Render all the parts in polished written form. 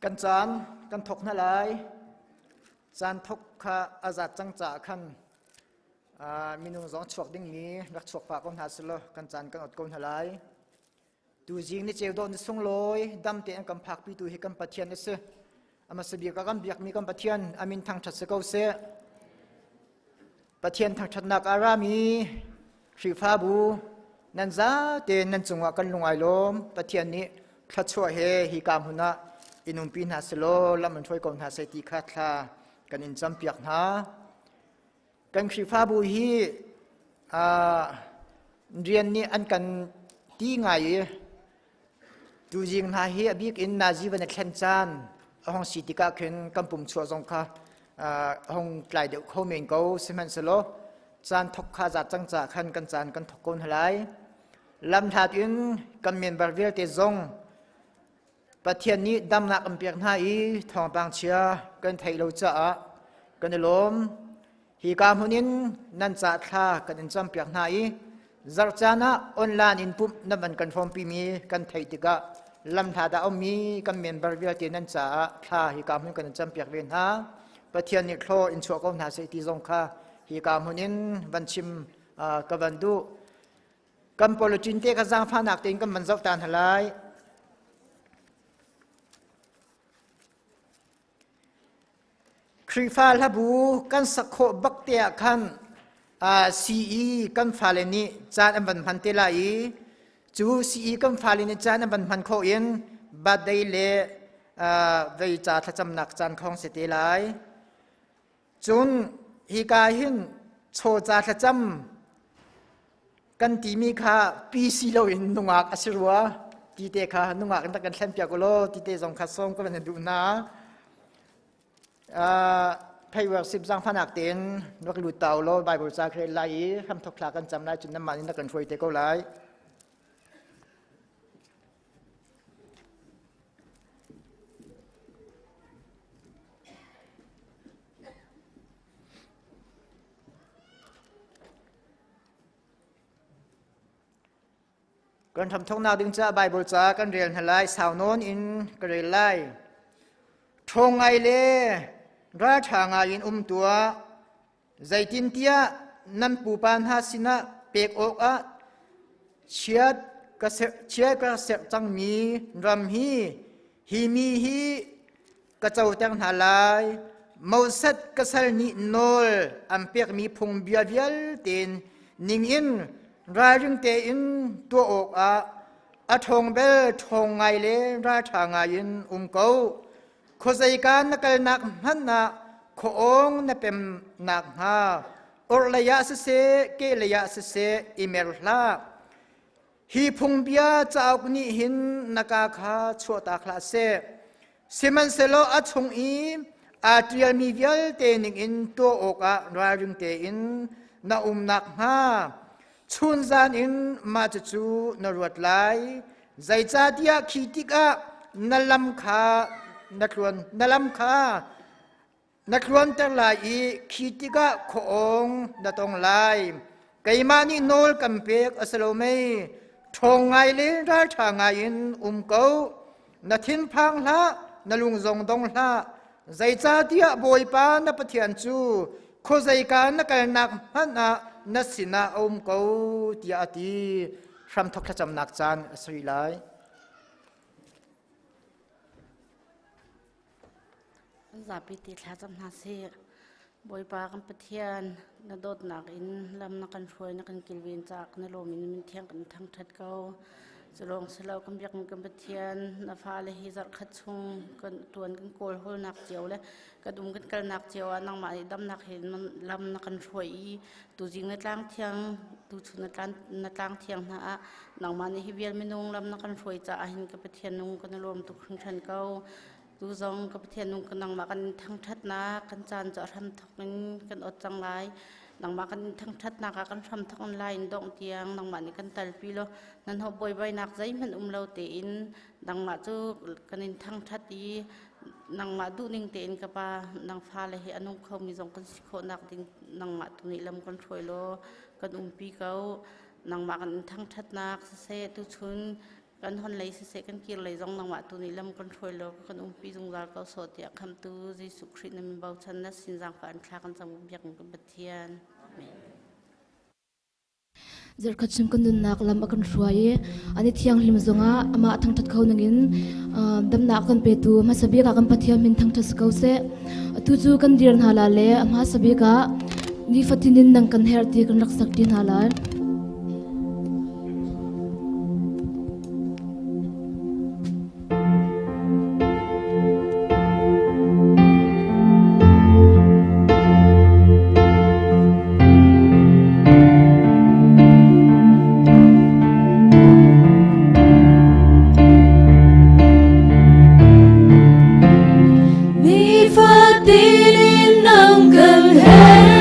Kan caan kan thawk hna lai. Caan thawk kha a zat cang caah khan minung zong chuak dingmi rak chuak pah ko hna selaw kan caan kan ot ko hna lai. Tuzing ni ceu dawh ni sunglawi dam tein kan phakpitu hi kan Pathian a si. Amasa bik ah kan biakmi kan Pathian amin thangṭhat si ko seh. Pathian thangṭhatnak a rami Khrihfabu nan zate nan cungah kan lung ai lawm. Pathian nih thluachuah he hi ka hmun ah in umpi hna selaw lam in hruai ko hna seh ti kha thla kan in campiak hna. Kan Khrihfabu hi rian nih an kan ti ngai i Tuzing hna hi a bik in nazi van i thlen caan a hung si tikah khin kan pum chuah zong kha a hung tlai deuh kho men ko. Sihmanhsehlaw caan thok kha zat cang caah khan kan caan kan thok ko hna lai. Lamhlat in kan member vialte zong Pathian nih damnak an pek hna i thawngpang chia kan theih lo caah kan i lawm. Hika hmun in nan ca thla kan in campiak hna i zarh caan ah online in pumh nan van kan hrawmpimi kan theih tikah lamhlat ah ummi kan member vialte nan caah thla hika hmun kan in campiak ve hna. Pathian nih thlaw in chuah ko hna seh ti zong kha hika hmun in van chim ka van duh. Kan politin te kha zaangfahnak tein kan van zoh ta hna lai. Khrihfa hlabu kan sak khawh bak te ah khan CE kan fale nih caan an van hman te lai i cu CE kan fale nih caan an van hman khawh in birthday le vei ca thlacamnak caan khong si te lai. Cun hika hin chaw ca thlacam kan timi kha PC loin nungak a si rua ti te kha nungak in kan thlen piak ulaw ti te zong kha sawm ka van duh hna. Phei worship zangfahnak tein rak lut ta ulaw Bible ca ka rel lai i hramthok thla kan cam lai cun nanmah nih na kan hruai te ko lai. Kan hramthawknak ding caah Baibal ca kan rel hna lai, sau nawn in ka rel lai. Ṭhawng ngai le ralṭha ngai in um tuah, zeitintiah nan pupa hna sinah pek awkah chiat ka ser, chiat ka serh cangmi ram hi hi mi hi ka coter hna lai. Moses ka sal nih nawl an pekmi phungbia vialte ningin ralring tein tuah awkah a ṭhawng bel ṭhawng ngai le ralṭha ngai in um ko. Khuazeika na kalnak hmanh ah khuaawng na pem nakhnga orhlei ah siseh kehlei ah siseh i mer hlah. Hi phungbia cauk nih hin na ka kha chuahtak hlah seh. Sihmanhsehlaw a chung i aa ṭialmi vialte ningin tuah awkah ralring tein na um nakhnga chunzan in mah cucu na ruat lai. Zeicahtiah khi tikah na lam kha na tluan na lam kha Na tluanter lai i khi tikah khuaawng na tong lai. Keimah nih nawl kan pek a si lo mei? Ṭhawng ngai le ralṭha ngai in um ko. Na thinphang hlah, na lung zong dong hlah. Zeicahtiah Bawipa na Pathian cu khuazeika na kalnak hmanh ah na sinah a um ko, tiah a ti. Hramthawk thlacamnak caan a si lai. Zapi te thlacam hna sih. Bawipa kan Pathian, na dawtnak in lam na kan hruai, na kan kilven caah kan i lawm in na min thiang kan thangṭhat ko. Cu lawng si lo kan biakmi kan Pathian, na fale hi zarhkhat chung kan ṭuan kan kawl hawlnak cio le kan um kan kalnak cio ah nangmah nih damnak he lam na kan hruai i tuzing na tlang thiang tuchun na tlang na tlang thiang hna ah nangmah nih hi vial minung lam na kan hruai caah hin ka Pathian nung kan i lawm tuk hringhran ko. Tu zong ka Pathian nung nangmah kan thangṭhatnak kan caan cu a hram thawk in kan ot cang lai. Nangmah kan thangṭhatnak ah kan hram thawk in lai in dongh tiang nangmah nih kan talpi law nan ho buaibainak zeihmanh um lo tein nangmah cu kan in thangṭhat i nangmah duhning tein ka pa nang fale hi a nung khomi zong kan si khawhnak ding nangmah tu nih lam kan hruai law kan umpi ko. Nangmah kan in thangṭhatnak siseh tuchun. Kan hon lei siseh kan kir lei zong nangmah tu nih lam kan hruai law kan umpi zungzal ko sawh tiah khamtu Jesuh Khrih na min bochan na sin zaangfah in thla kan cam biak kan Pathian. Amen. Zarhkhat chung kan nunnak lam a kan hruai i an i thianghlim zongah amah thangṭhat kho ningin damnak kan petu hmasa bik ah kan Pathian min thangṭhat si ko seh. Atu cu kan dir hna la le a hmasa bik ah nifatin in nang kan herh ti kan rak sak ti hna lai. Nifatin in nang kan herh.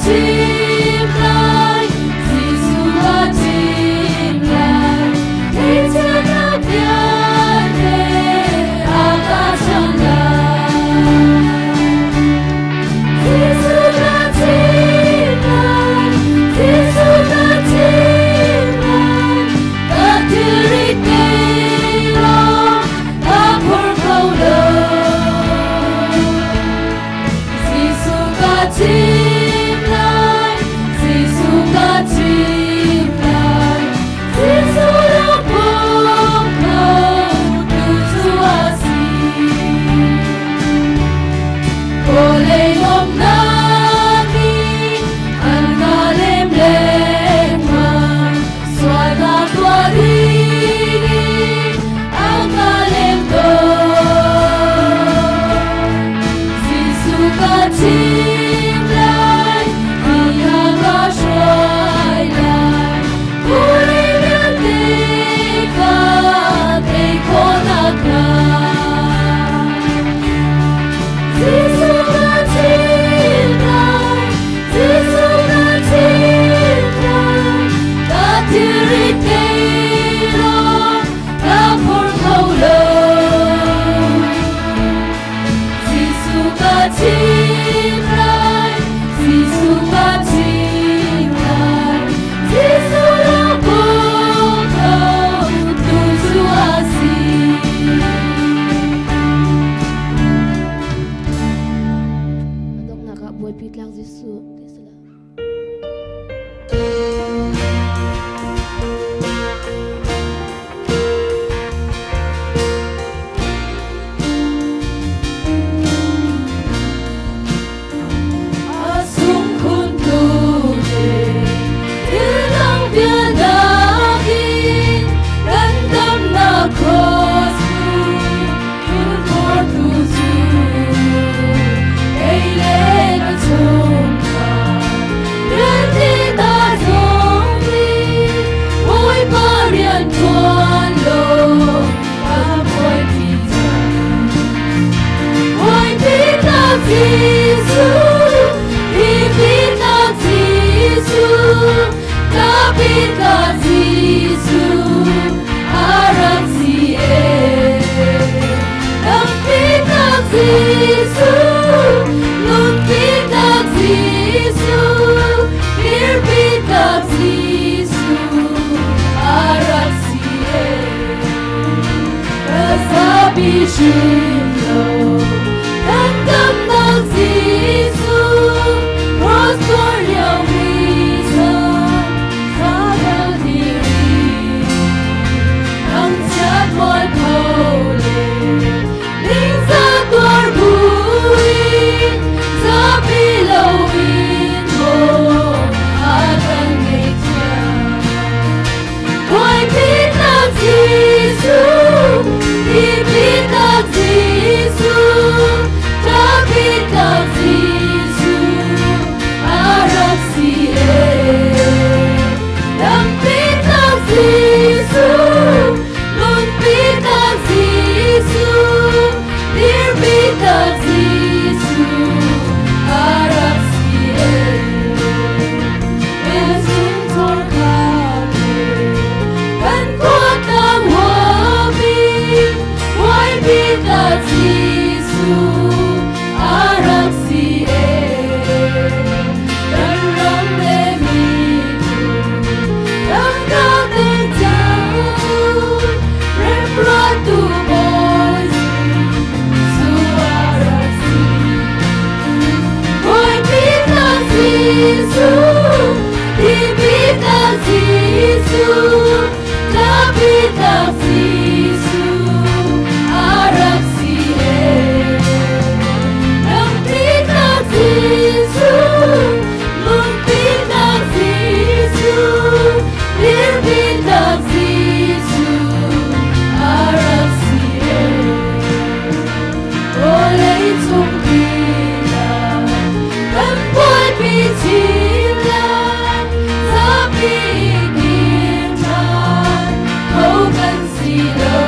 chim lai, Jesuh ka chim lai. Ngaihchiatnak vialte a ka chang lai. Jesuh ka chim lai, Jesuh ka chim lai. Ka thilri te lawng ka phur kho lo. Jesuh ka chim lai, Jesuh ka chim lai. Jesuh lawng phung kho tu cu a si. Vawlei lawmhnak nih an ka lem lengmang. Sualnak tuah ding in a ka lem tawn. Jesuh ka chim lai, ti a ka hruai lai. Vawlei vialte ka tei khawhnak hnga. Jesuh ka chim lai, Jesuh ka chim lai. Ka thilri te lawng ka phur kho lo. Jesuh ka chim lai, Jesuh ka chim lai. Jesuh lawng phung kho tu cu a si. A donghnak ah Bawipi tlak Jesuh ti si la. A sung khun tu te thil dang vialnak in kan damnak cross cu phortu cu kei le ka chungkhar vialte ta zong nih Bawipa rian ṭuan law kan buaipi cang. Buaipi tak Jesuh, pipi tak Jesuh, tapi tak Jesuh, a rak si e. Tampi tak Jesuh, nunpi tak Jesuh, dirpi tak Jesuh, a rak si e. Ka zapi hrim lo, kan damnak Jesuh, cross tuar lio mi chan, thlabal diri. Thangchiat mualpho le ningzah tuar buin, zapi loin maw a kan ngeihthiam. Bawipi tak Jesuh, pipi tak Jesuh, ṭapi tak Jesuh, a rak si e. Dampi tak Jesuh, nunpi tak Jesuh, dirpi tak Jesuh, a rak si e. Kan khuatlang huapi, Bawipi tak Jesuh, a rak si e. Kan ram le miphun, tangka kan cun, remruattu Bawi Jesuh a rak si. Bawipi tak Jesuh, pipi tak Jesuh, ṭapi tak Jesuh, a rak si e. Dampi tak Jesuh, nunpi tak Jesuh, dirpi tak Jesuh, a rak si e. Vawlei cung pina, kan Bawipi chin lai, zapi kim ṭhan, kho kan si lo.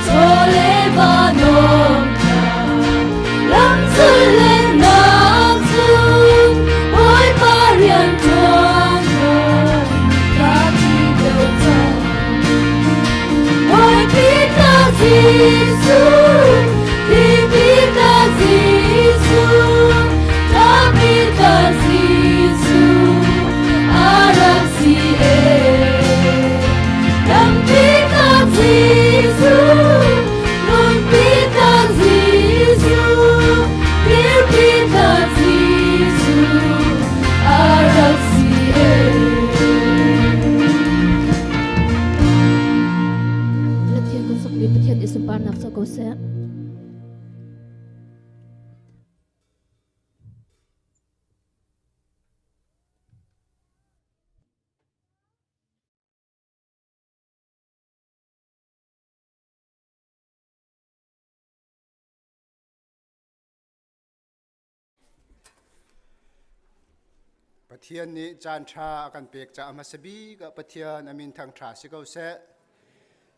Chaw le va nuamnak, lam zullennak cun, Pathian nih caan ṭha a kan pek caah hmasa bik ah Pathian a min thangṭha si ko seh.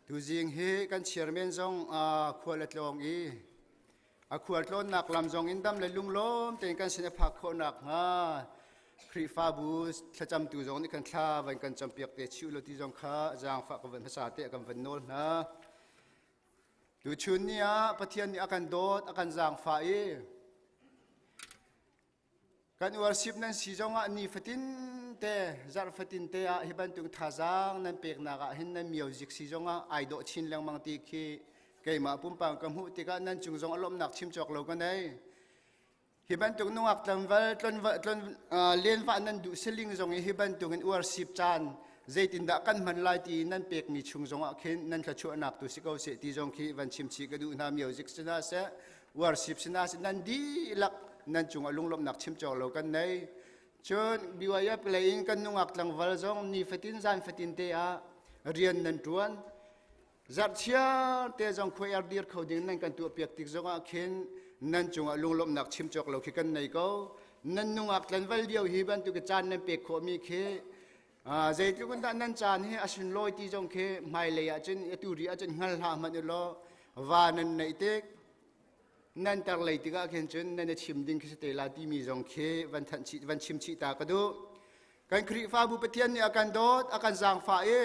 Tuzing hi kan chairman zong khual a tlawng i a khualtlawnnak lam zong in dam le lunglawm tein kan sin a phak khawh nakhnga Khrihfabu thlacamtu zong nih kan thla van kan campiak te chih u ti zong kha zaangfah ka van hmasa te kan van nawl hna. Tuchun ni ah Pathian nih a kan dawt, a kan zaangfah i Kan worship nan si zongah nifatin te zarh fatin te ah hi bantuk thazaang nan peknak ah hin nan music si zongah ai dawh chin lengmang ti khi keimah pumpang ka hmuh tikah nan cung zong a lawmhnak chim cawk lo ka nei. Hi bantuk nungak tlangval tlon lenvah nan duh siling zong i hi bantuk in worship caan zeitindah kan hman lai ti nan pekmi chung zongah khin nan thluachuahnak tu si ko seh ti zong khi van chim chih ka duh hna music si hna seh worship si hna seh nan dihlak nan cungah lunglawmhnak chim cawk lo kan nei. Cun BYF lei in kan nungak tlangval zong nifatin zan fatin te ah rian nan ṭuan. Zarhchiar te zong khuai ar dir kho ding nan kan tuahpiak tik zongah khin nan cungah lunglawmhnak chim cawk lo khi kan nei ko. Nan nungak tlanval lio hi bantuk caan nan pek khawhmi khi zeitluk in dah nan caan hi a sunlawi ti zong khi hmailei ahcun atu ri ahcun hngal hlah hmanh u law va nan neih tik nan tar lei tikah khin cun nan i chim ding khi si te la timi zong khi van thanh chih van chim chih ta ka duh. Kan Khrihfabu Pathian nih a kan dawt, a kan zaangfah i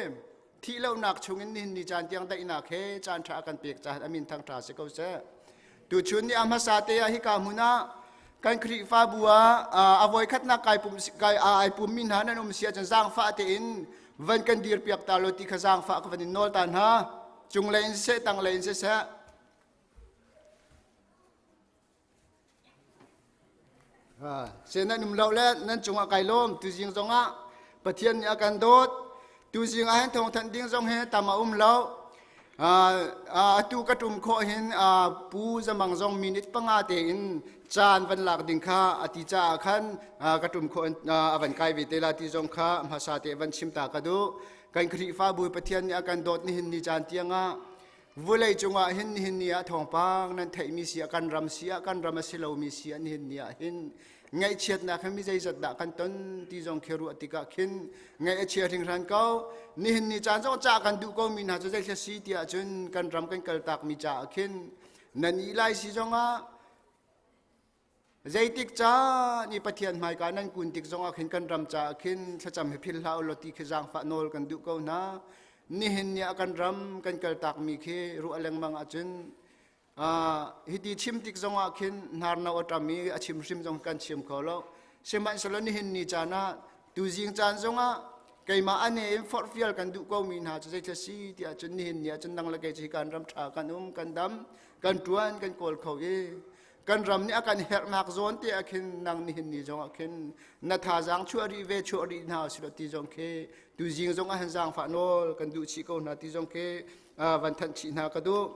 thih lonak chungin nihin ni caan tiang daihnak he caan ṭha a kan pek caah a min thangṭha si ko seh. Tuchun ni a hmasa te ah hika hmun ah kan Khrihfabu ah a voikhatnak kai pum kai ai pummi hna nan um si ahcun zaangfah tein van kan dirpiak ta lo ti kha zaangfah ka van in nawl ta hna. Cunglei in siseh, tanglei in siseh. Se nan um lo le nan cungah kai lawm. Tuzing zongah Pathian nih a kan dawt. Tuzing ah hin thawngthanh ding zong hi tam a um lo. Atu ka ṭum khawh hin Pu Zamang zong minute 5 tein caan van lak ding kha a ti caah khan ka ṭum khawh a van kai ve te la ti zong kha hmasa te van chim ta ka duh. Kan Khrihfabu Pathian nih a kan dawt nihin ni caan tiangah Vulei cungah hin nihin ni ah thawngpang nan theihmi si ah kan ram si ah kan ram a si lomi si ah nihin ni ah hin ngaihchiatnak hi mi zeizat dah kan ton ti zong khi ruah tikah khin ngaih a chia hringhran ko. Nihin ni caan zong cah kan duh ko mi hna cu zeithla si tiah cun kan ram kan kaltak mi caah khin nan i lai si zongah Zeitik caan i Pathian hmaika nan kun tik zongah khin kan ram caah khin thlacam hi phil hlah u law ti khi zaangfah nawl kan duh ko hna. Nihin ni ah kan ram kan kaltakmi khi ruah lengmang ahcun hiti chim tik zongah khin hnarno a ṭam i a chim hrim zong kan chim kho lo. Sihmanhsehlaw nihin ni caan ah tuzing caan zongah keimah ane in forhfial kan duh komi hna cu zeithil si tiah cun nihin ni ah cun nang le kei cu hi kan ram ṭha kan um kan dam kan ṭuan kan kawl kho i kan ram nih a kan herhnak zawn te ah khin nang nihin ni zong ah khin na thazaang chuah rih ve chuah rih hna usih ti zong khi tuzing zong ah hin zaangfah nawl kan duh chih ko hna ti zong khi van thanh chih hna ka duh.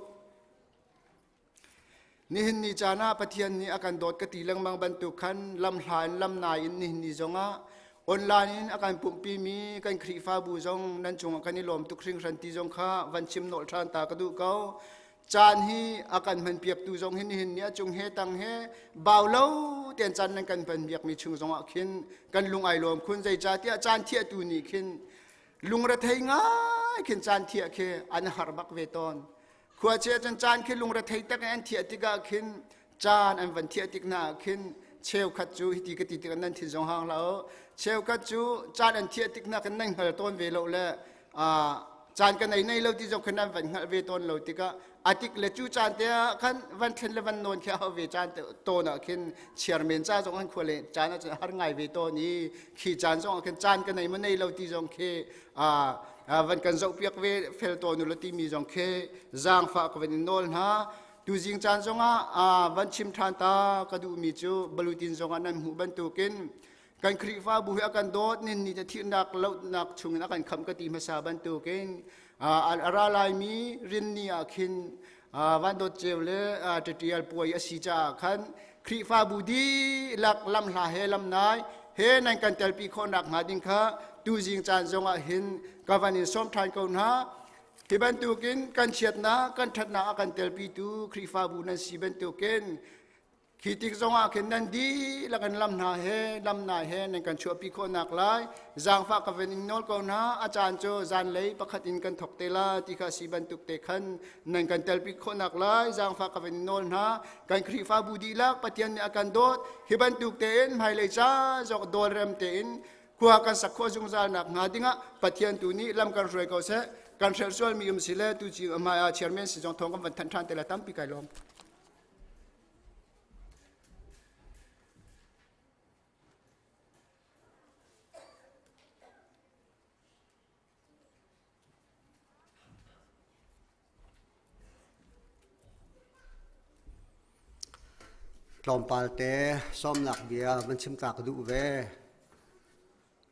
Nihin ni caan ah Pathian nih a kan dawt ka ti lengmang bantuk khan lam hla in lam nai in nihin ni zong ah online in a kan pumhpi mi kan Khrihfabu zong nan cungah kan i lawm tuk hringhran ti zong kha van chim nolh ṭhan ta ka duh ko. Caan hi a kan hmanpiaktu zong hi nihin ni a cung he tang he bau lo tein caan nan kan hmanpiakmi chung zongah khin kan lung ai lawm khun. Zeicahtiah caan thiahtu nih khin lungrethei ngai khin caan thiah khi an har bak ve tawn. Khuachia cun caan khi lungrethei tak in an thiah tikah khin caan an van thiah tik hna ah khin cheukhat cu hiti ka ti tikah nan thin zong hang hlah u. Cheukhat cu caan an thiah tik hna khin nan hngal tawn ve lo le caan ka nei nei lo ti zong khin nan van hngalh ve tawn lo tikah a tik le cu caan te ah khan van thlen le van nawn khi a hau ve caan te tawn ah khin chiarmen ca zong an khua le caan ah cun har ngai ve tawn i khi caan zong ah khin caan ka nei ma nei lo ti zong khi van kan zohpiak ve fel tawn u law timi zong khi zaangfah ka van in nawl hna. Tuzing caan zongah van chim ṭhan ta ka duhmi cu balutin zongah nan hmuh bantukin kan Khrihfabu hi a kan dawt nin ni te thihnak lohnak chungin a kan khamh ka ti hmasa bantukin a ra laimi rinni ah khin van dawt ceu le ṭiṭial puai a si caah khan Khrihfabu dihlak lamhla he lamnai he nan kan telpi khawhnak hnga ding kha tuzing caan zongah hin ka van in sawm ṭhan ko hna. Hi bantukin kan chiatnak kan ṭhatnak a kan telpitu Khrihfabu nan si bantukin. Khi tik zongah khin nan dihlak in lam hna he lam nai he nan kan chuahpi khawhnak lai zaangfah ka van in nawl ko hna. A caan cu zanlei pakhat in kan thawk te la ti kha si bantuk te khan nan kan telpi khawhnak lai zaangfah ka van in nawl hna. Kan Khrihfabu dihlak Pathian nih a kan dawt hi bantuk tein hmailei ca zok dawlrem tein khua kan sak khawh zungzal nak hnga dingah Pathian tu nih lam kan hruai ko seh. Kan hrelh sualmi um si le tu ci hmai ah chairman si zong thawng kan van thanh ṭhan te la. Tampi kai lawm. Tlawmpal te sawmnak bia van chim ta ka duh ve.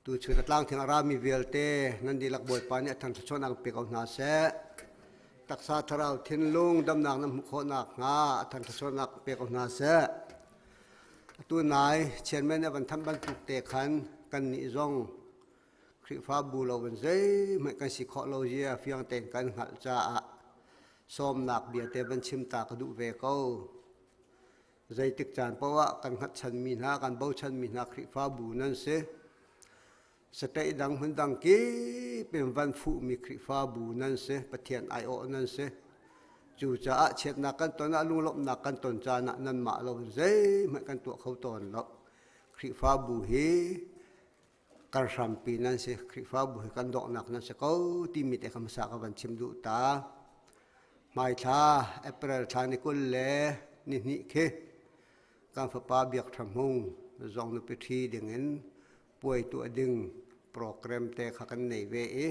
Tuchun a tlangthing a rami vialte nan dihlak Bawipa nih a thangṭhat pe ko hna seh. Taksa thlarau thinlung damnak nan hmuh khawh nakhnga a thangṭhatnak pe ko hna seh. Atu nai chairman nih a van thanh bantuk te khan kannih zong Khrihfabu lo in zeihmanh kan si khawh lo zia fiang tein kan hngalh caah sawmnak bia te van chim ta ka duh ve ko. Zeitik caan paoh ah kan hngatchanmi hna, kan bochanmi hna Khrihfabu nan si. State dang hmun dang kip in van fuhmi Khrihfabu nan si, Pathian aiawh nan si. Cucaah chiatnak kan ton ah lunglawmhnak kan ton caan ah nanmah lo in zeihmanh kan tuah kho tawn lo. Khrihfabu hi kan hrampi nan si, Khrihfabu hi kan donghnak nan si ko timi te kha hmasa ka van chim duh ta. Hmaithla April thla ni 22 khi kan fapa Biak Ṭha Hmung zong nupi ṭhi dingin puai tuah ding program te kha kan nei ve i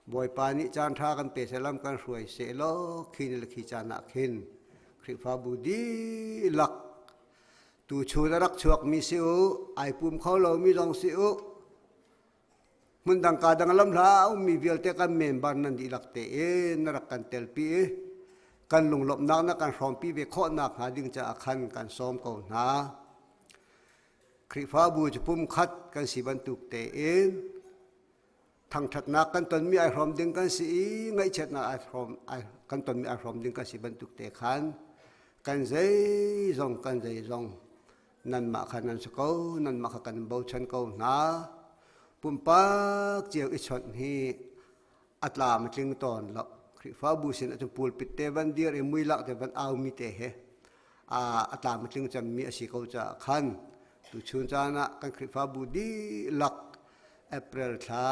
Bawipa nih caan ṭha kan pe selam kan hruai sehlaw khi ni le khi caan ah khin Khrihfabu dihlak tuchun a rak chuakmi si u, ai pum kho lomi zong si u, hmundang ka dang lam hla a ummi vialte kan member nan dihlak tein na rak kan telpi i kan lunglawmhnak na kan hrawmpi ve khawhnak hnga ding caah khan kan sawm ko hna. Khrihfabu cu pumkhat kan si bantuk tein thangṭhatnak kan tonmi ai hrawm ding kan si i ngaihchiatnak ai hrawm ai kan tonmi ai hrawm ding kan si bantuk te khan kan zeizong kan zeizong nanmah kha nan si ko, nanmah kha kan bochan ko hna. Pumpak cio i chawnh hi a tlam a tling tawn lo. Khrihfabu sin ahcun pulpit te van dir i muilak te van aumi te he a tlam a tling cemmi a si ko caah khan tuchun caan ah kan Khrihfabu dihlak April thla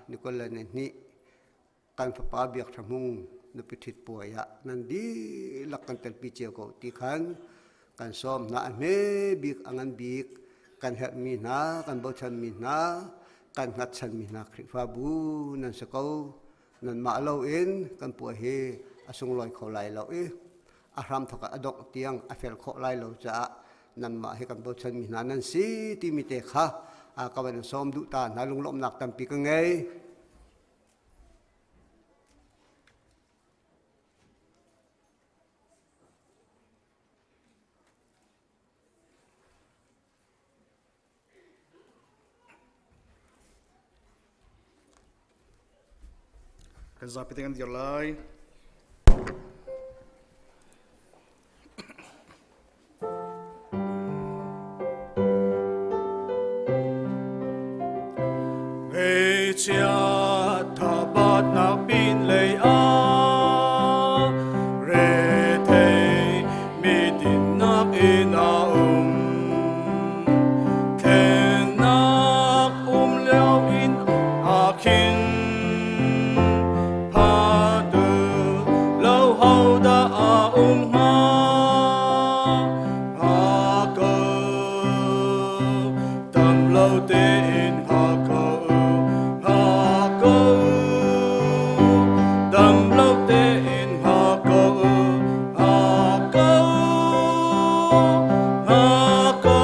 ni 22 kan fapa Biak Ṭha Hmung nupi ṭhit puai ah nan dihlak kan telpi cio ko ti khan kan sawm hna. A hme bik a ngan bik kan herhmi hna, kan bochanmi hna, kan hngatchanmi hna Khrihfabu nan si ko. Nanmah loin kan puai hi a sunglawi kho lai lo i a hramthawk ah a dongh tiang a fel khawh lai lo caah nanmah hi kan bochanmi hna nan si timi te kha ka van sawm duh ta hna. Lunglawmhnak tampi ka ngei. Kan zapi te kan dir lai. Chia thabat nak pin lei ah re thei mi tin nak in a um thlennak um lio in a khin pha tu lo ho da a um hnga ha ko Dam lo tein ha ko, ha ko. Dam lo tein ha ko, ha ko. Ha ko.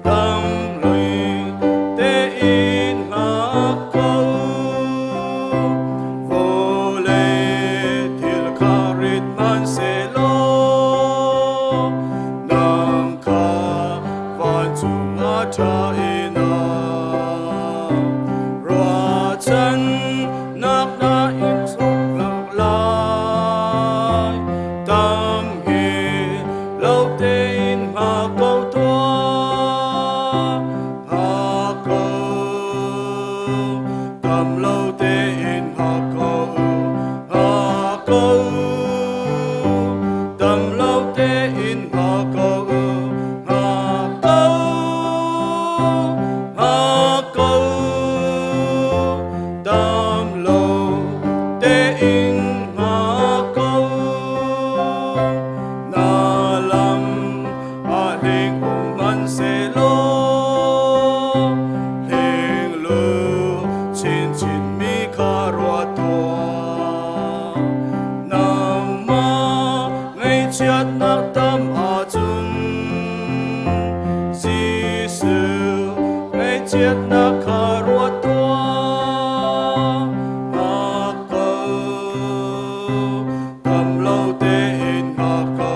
Dam lui tein ha ko. Vawlei thil kha rit hmanhsehlaw nang kha vancung ah ṭha ina ruahchannak na in suk lai tam hi ning um hmanhsehlaw hling lu chinchin mi kha ruat tuah. Nangmah ngaihchiatnak tam ahcun Jesuh ngaihchiatnak kha ruat tuah. Hngak ko, dam lo tein hngak ko,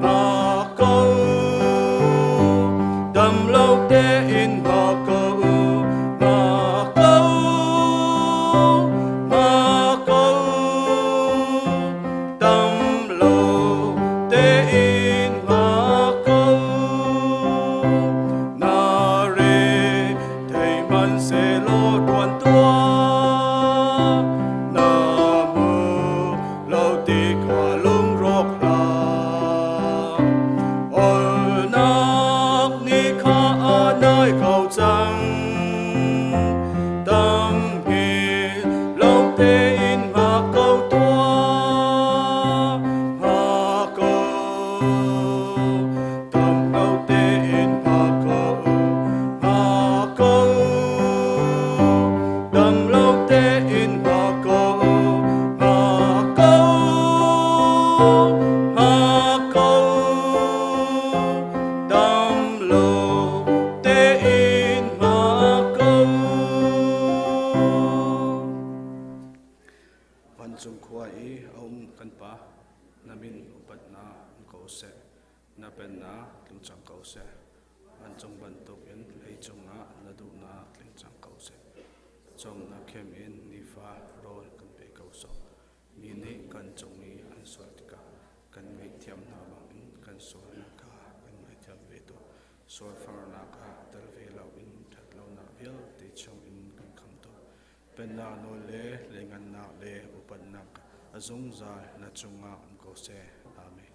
hngak ko, dam lo tein hngak ko, hngak ko, hngak ko, dam lo tein hngak ko. Na re thei hmanhsehlaw ṭuan tuah, na mu lo ti kha lungrawk hlah. Olnak ni kha a nai ko cang, dam hi lo tein hngak ko tuah, hngak ko, dam lo tein hngak ko, hngak ko, dam lo tein hngak ko, hngak ko, hngak ko, dam lo tein hngak ko. Vancung khua i a um kan Pa, na min upatnak um ko seh, na pennak tling cang ko seh. Vancung bantukin leicung ah na duhnak tling cang ko seh. Cawmnak khem in nifa rawl kan pe ko sawh. Mi nih kan cung i an sual tikah kan ngaihthiam hna bangin kan sualnak kha kan ngaihthiam ve tuah. Sualfarnak ah tel ve loin ṭhatlonak vialte chungin kan khamh tuah. Pennak nawl le lengannak le upatnak a zungzal na cungah um ko seh. Amen.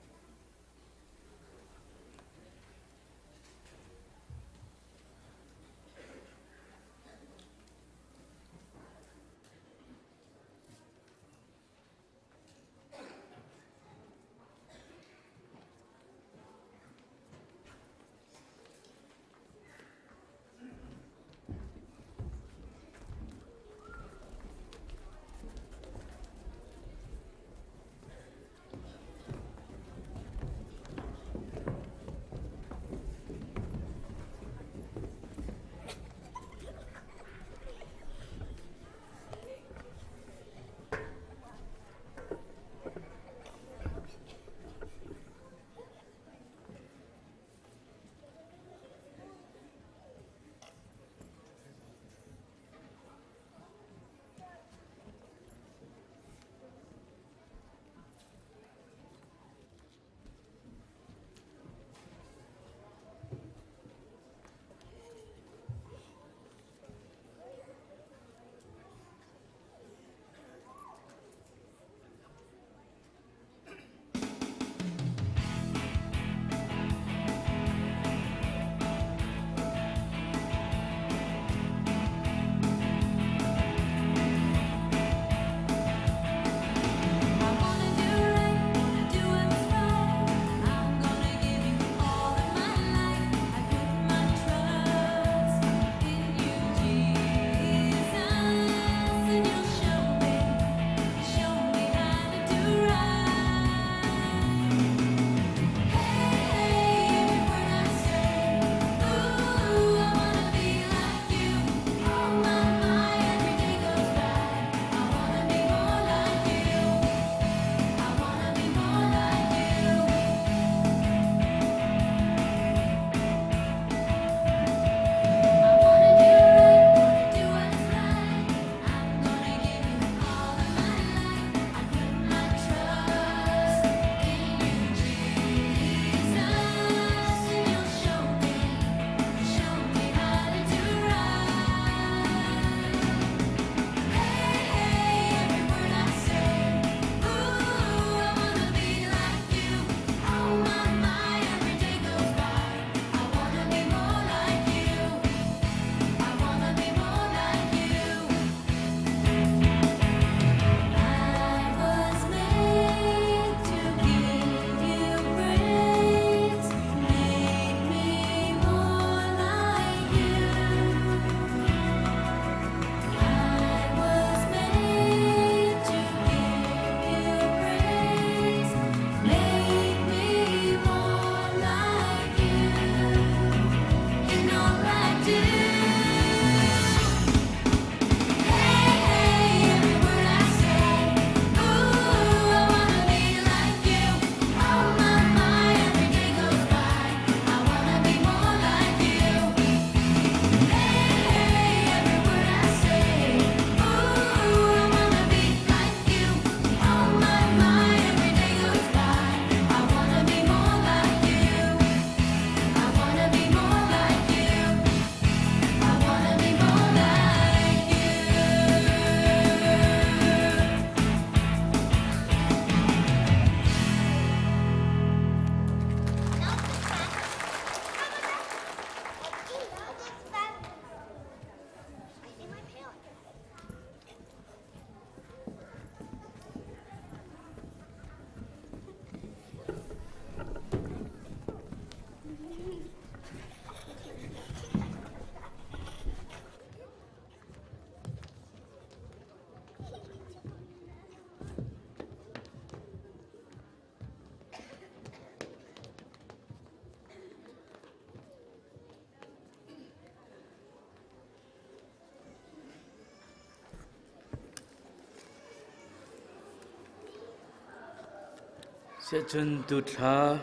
Siahcun tuthla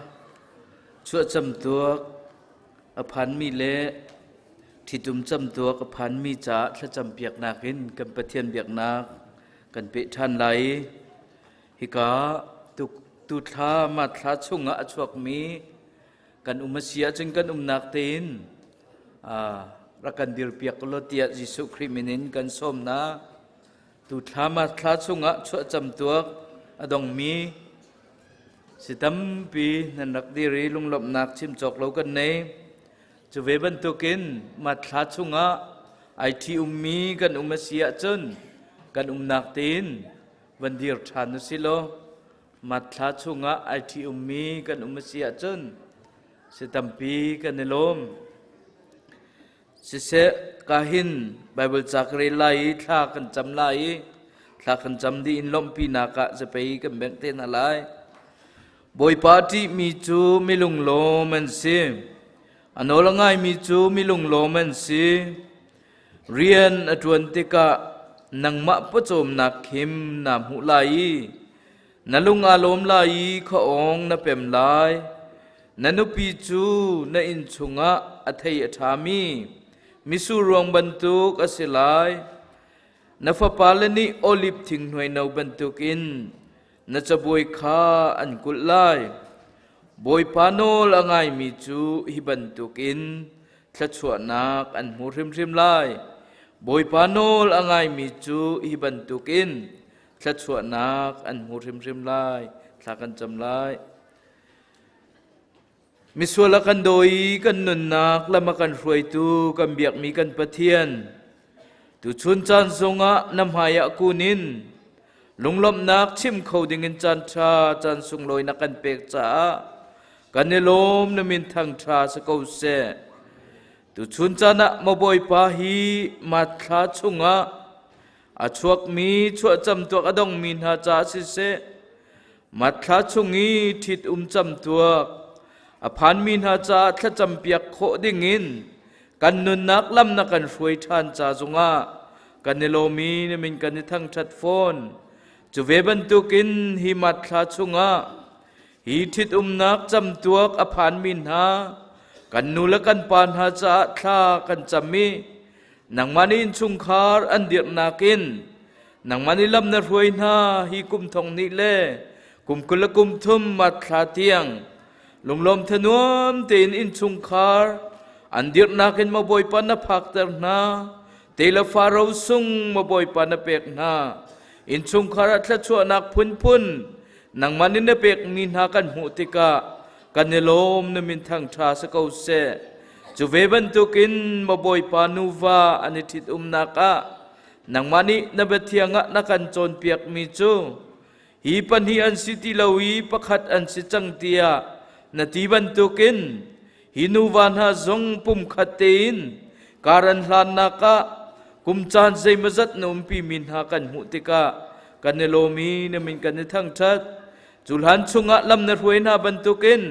chuahcam tuak a phanmi le ṭhitum camtuak a phanmi caah thlacam piaknak in kan Pathian biaknak kan peh ṭhan lai i hika tuthla mathla chungah a chuakmi kan um a si ahcun kan umnak tein rak kan dirpiak law tiah Jesuh Khrih min in kan sawm hna. Tuthla mathla chungah chuahcam tuak a dongmi si tampi nan rak dir i lunglawmhnak chim cawk lo kan nei. Cu ve bantukin mathla chungah ai ṭhi ummi kan um a si ahcun kan umnak tein van dir ṭhan u si law mathla chungah ai ṭhi ummi kan um a si ahcun si tampi kan i lawm. Siseh kahin Bible ca ka rel lai i thla kan cam lai i thla kan cam dih in lawmhpinak ah zapei kan bengh te hna lai. Bawipa ṭihmi cu milunglawm an si. A nawl a ngaimi cu milunglawm an si. Rian a ṭuan tikah nangmah pawcawmnak khim naa hmuh lai i na lung aa lawm lai i khuaawng na pem lai. Na nupi cu na inn chungah a thei a ṭhami mitsur ruang bantuk a si lai. Na fapale nih oliv thing hnuaino bantukin na cabuai kha an kulh lai. Bawipa nawl a ngaimi cu hi bantukin thluachuahnak an hmu hrimhrim lai. Bawipa nawl a ngaimi cu hi bantukin thluachuahnak an hmu hrimhrim lai. Thla kan cam lai. Misual a kan daw i kan nunnak lam a kan hruaitu kan biakmi kan Pathian, tuchun caan zongah na hmaiah kun in lunglawmhnak chim kho dingin caan ṭha caan sunglawi na kan pek caah kan i lawm na min thangṭha si ko seh. Tuchun caan ah maw Bawipa hi mathla chungah a chuakmi chuahcam tuak a dongmi hna caah siseh, Matthla chung i ṭhitum camtuak a phanmi hna caah thlacampiak khawh dingin kan nunnak lam na kan hruai ṭhan ca zongah kan i lawm i na min kan i thangṭhat fawn. Cu ve bantukin hi matthla chungah hi ṭhitumnak camtuak a phanmi hna kan nu le kan pa hna caah thla kan cam i nangmah nih innchungkhar an dirhnak in Nangmah nih lam na hruai hna hi kum thong hnih le kum 20 le kum thum matthla tiang lunglawm thanuam tein innchungkhar an dirhnak in maw Bawipa na phakter hna te le faro sung maw Bawipa na pek hna innchungkhar ah thluachuahnak phunphun nangmah nih na pekmi hna kan hmuh tikah kan i lawm na min thangṭha si ko seh cu ve bantukin maw Bawipa nuva an i ṭhitumnak ah Nangmah nih na biathiang ah na kan cawnpiakmi cu hi pahnih an si ti lo i pakhat an si cang tiah na ti bantukin hi nuva hna zong pumkhat tein kar an hlannak ah kum caan zeimawzat na umpimi hna kan hmuh tikah kan i lawm i na min kan i thangṭhat. Cu hlan chungah lam na hruai hna bantukin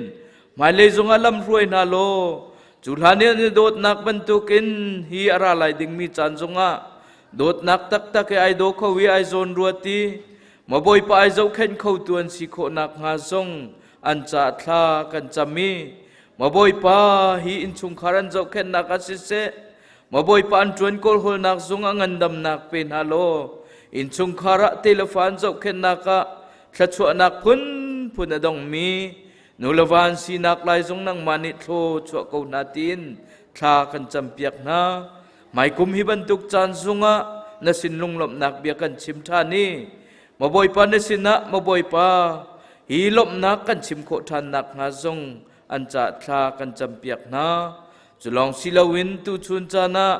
hmailei zongah lam hruai hna law cu hlan i an i dawtnak bantukin hi a ra lai dingmi caan zongah dawtnak taktak i ai daw kho i ai zawn ruat i maw Bawipa ai zohkhenh khotu an si khawh nakhnga zong an ca thla kan cam i maw Bawipa hi innchungkhar an zohkhenhnak ah siseh maw Bawipa an ṭuan kawlhawlnak zong a ngandamnak pe hna law innchungkhar ah telefa an zohkhenhnak ah thluachuahnak phunphun a dongmi nu le va an sinak lai zong nangmah nih thlaw chuah ko hna tiin thla kan campiak hna. Hmaikum hi bantuk caan zungah na sin lunglawmhnak bia kan chim ṭhan i maw Bawipa na sinah maw Bawipa hi lawmhnak kan chim khawh ṭhan nakhnga zong an ca thla kan campiak hna. Cu lawng si loin tuchun caan ah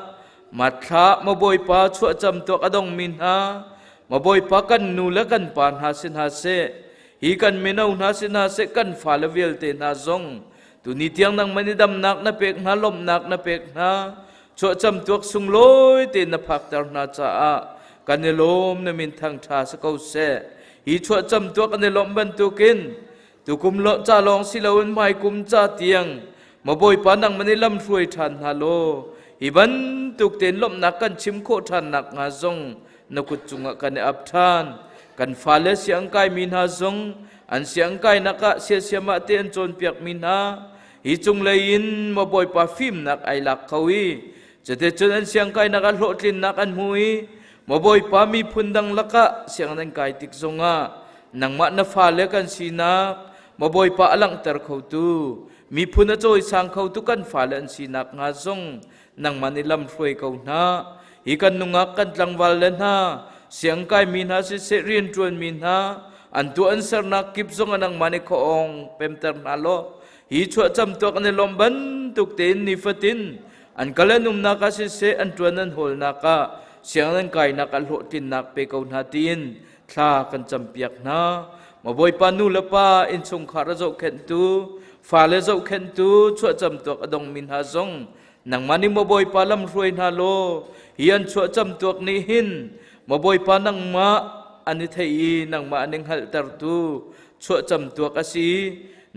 Mathla maw Bawipa chuahcam tuak a dongmi hna maw Bawipa kan nu le kan pa hna si hna seh hi kan mino hna si hna seh kan fale vialte hna zong tuni tiang nangmah nih damnak na pek hna lawmhnak na pek hna chuahcam tuak sunglawi tein na phakter hna caah kan i lawm na min thangṭha si ko seh hi chuahcam tuak an i lawmh bantukin tukum lo ca lawng si loin hmaikum ca tiang maw Bawipa nangmah nih lam hruai ṭhan hna law hi bantuk tein lawmhnak kan chim khawh ṭhan nakhnga zong na kut cungah kan i ap ṭhan kan fale siang kaimi hna zong. An siang kainak ah siasiamah te an cawnpiak mi hna hi cunglei in maw Bawipa fimnak ai lak kho i cuticun an siang kainak ah hlawhtlinnak an hmu i maw Bawipa miphun dang lakah siang nan kai tik zongah nangmah na fale kan sinak maw Bawipa a langhter khotu miphun a cawisang khotu kan fale an sinak hnga zong nangmah nih lam hruai ko hna. Hi kan nungak kan tlangval le hna siang kaimi hna siseh rianṭuan mi hna an tuah an sernak kip zong nangmah nih khuaawng pemter hna law hi chuahcam tuak an i lawmh bantuk tein nifatin an kal an umnak ah siseh an ṭuan an hawlnak ah siang an kainak ah hlawhtlinnak pe ko hna tiin thla kan campiak hna. Maw Bawipa nu le pa innchungkhar a zohkhenhtu fale zohkhenhtu chuahcam tuak a dongmi hna zong nangmah nih maw Bawipa lam hruai hna law hi an chuahcam tuak nih hin maw Bawipa nangmah an i thei i nangmah an i hngalhtertu chuahcam tuak a si.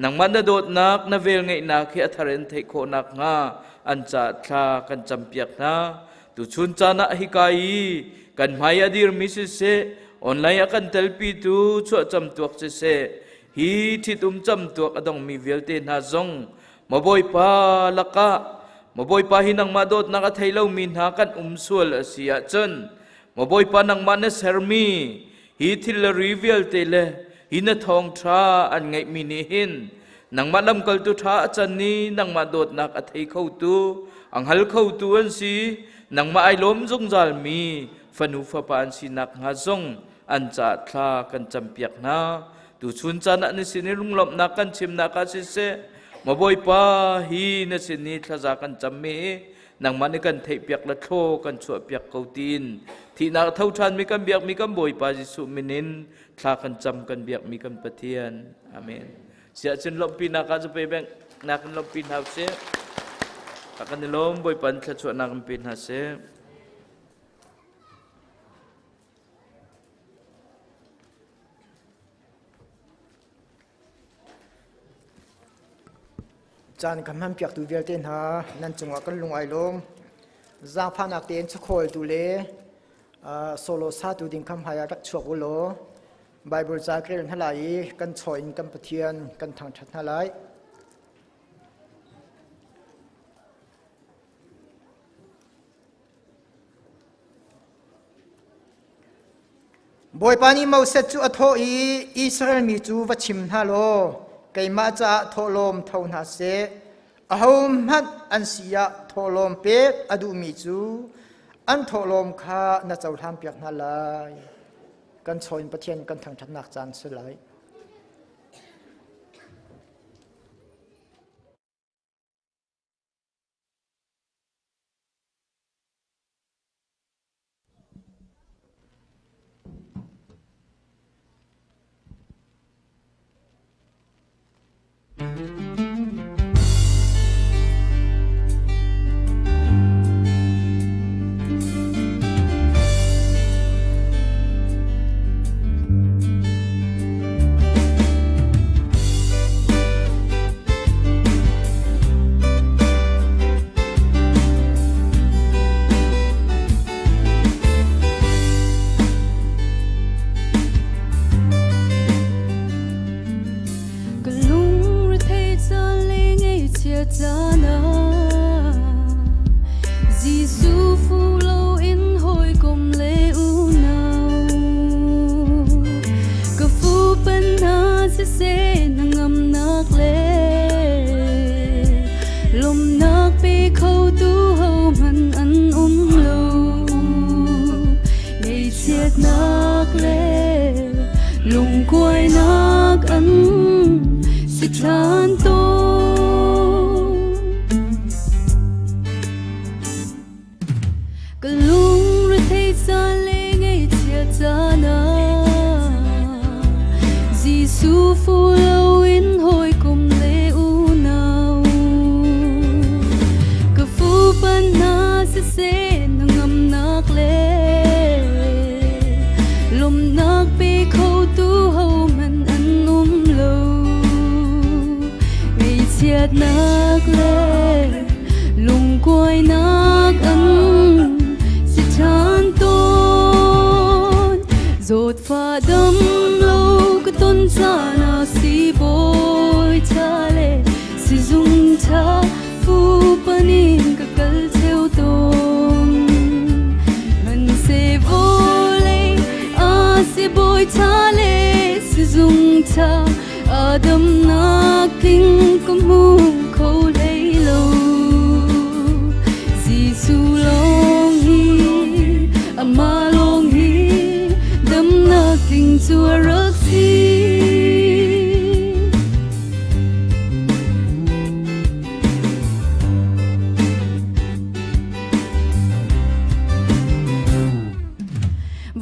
Nangmah na dawtnak na velngeihnak hi a thar in theih khawh nakhnga an caah thla kan campiak hna. Tuchun caan ah hika i kan hmai a dirmi siseh online a kan telpitu chuahcam tuak siseh hi ṭhitum camtuak a dongmi vialte hna zong maw Bawipa lakah maw Bawipa hi nangmah dawtnak a thei lomi hna kan um sual a si ahcun maw Bawipa nangmah na sermi hi thil le ri vialte le hi na thawngṭha an ngeihmi nih hin nangmah lamkaltu ṭha a can i nangmah dawtnak a thei khotu a hngal khotu an si. Nangmah ai lawm zungzalmi fanu fapa an si nakhnga zong an caah thla kan campiak hna. Tuchun caan ah na sin i lunglawmhnak kan chimnak ah siseh maw Bawipa hi na sin i thlaza kan cammi hi nangmah nih kan theihpiak le thlaw kan chuahpiak ko tiin thihnak tho ṭhanmi kan biakmi kan Bawipa Jesuh min in thla kan cam kan biakmi kan Pathian. Amen. Siahcun lawmhpinak ah cu pe beng nak in lawmhpi hna usih. Kan i lawm. Bawipa in thluachuahnak in pe hna seh. Caan kan hmanpiaktu vialte hna nan cungah kan lung ai lawm. Zaangfahnak tein chakhawl le solo satu ding kham hmai ah rak chuak u law Bible ca ka rel hna lai i kan chaw in kan Pathian kan thangṭhat hna lai. Bawipa nih Moses cu a thawh i Israel mi cu va chim hna law keimah caah thawhlawm tho hna seh. Ahohmanh an si ah thawhlawm pek a duhmi cu an thawhlawm kha na cohlanpiak hna lai. Kan chaw in Pathian kan thangṭhatnak caan si lai. Ka lungre caan le ngaihchia caan ah Jesuh fu loin hawikom le unau ka fu pan hna siseh hnangamnak le lawmhnak pe khotu hohmanh an um lo. Ngaihchiatnak le lungkuainak an si ṭhan tawn. Ka lungrethei caan le ngaihchiat caan ah Jesuh fu loin hawikom le unau ka fupan hna siseh hnangamnak le lawmhnak pe khotu hohmanh an um lo. Ngaihchiatnak le lungkuainak an si ṭhan tawn. Zawtfah dam lo ka ton caan ah bawi tha le sizung tha Adam nak tling ka hmu kho hlei lo. Jesuh lawng hi amah lawng hi damnak tling cu a rak si.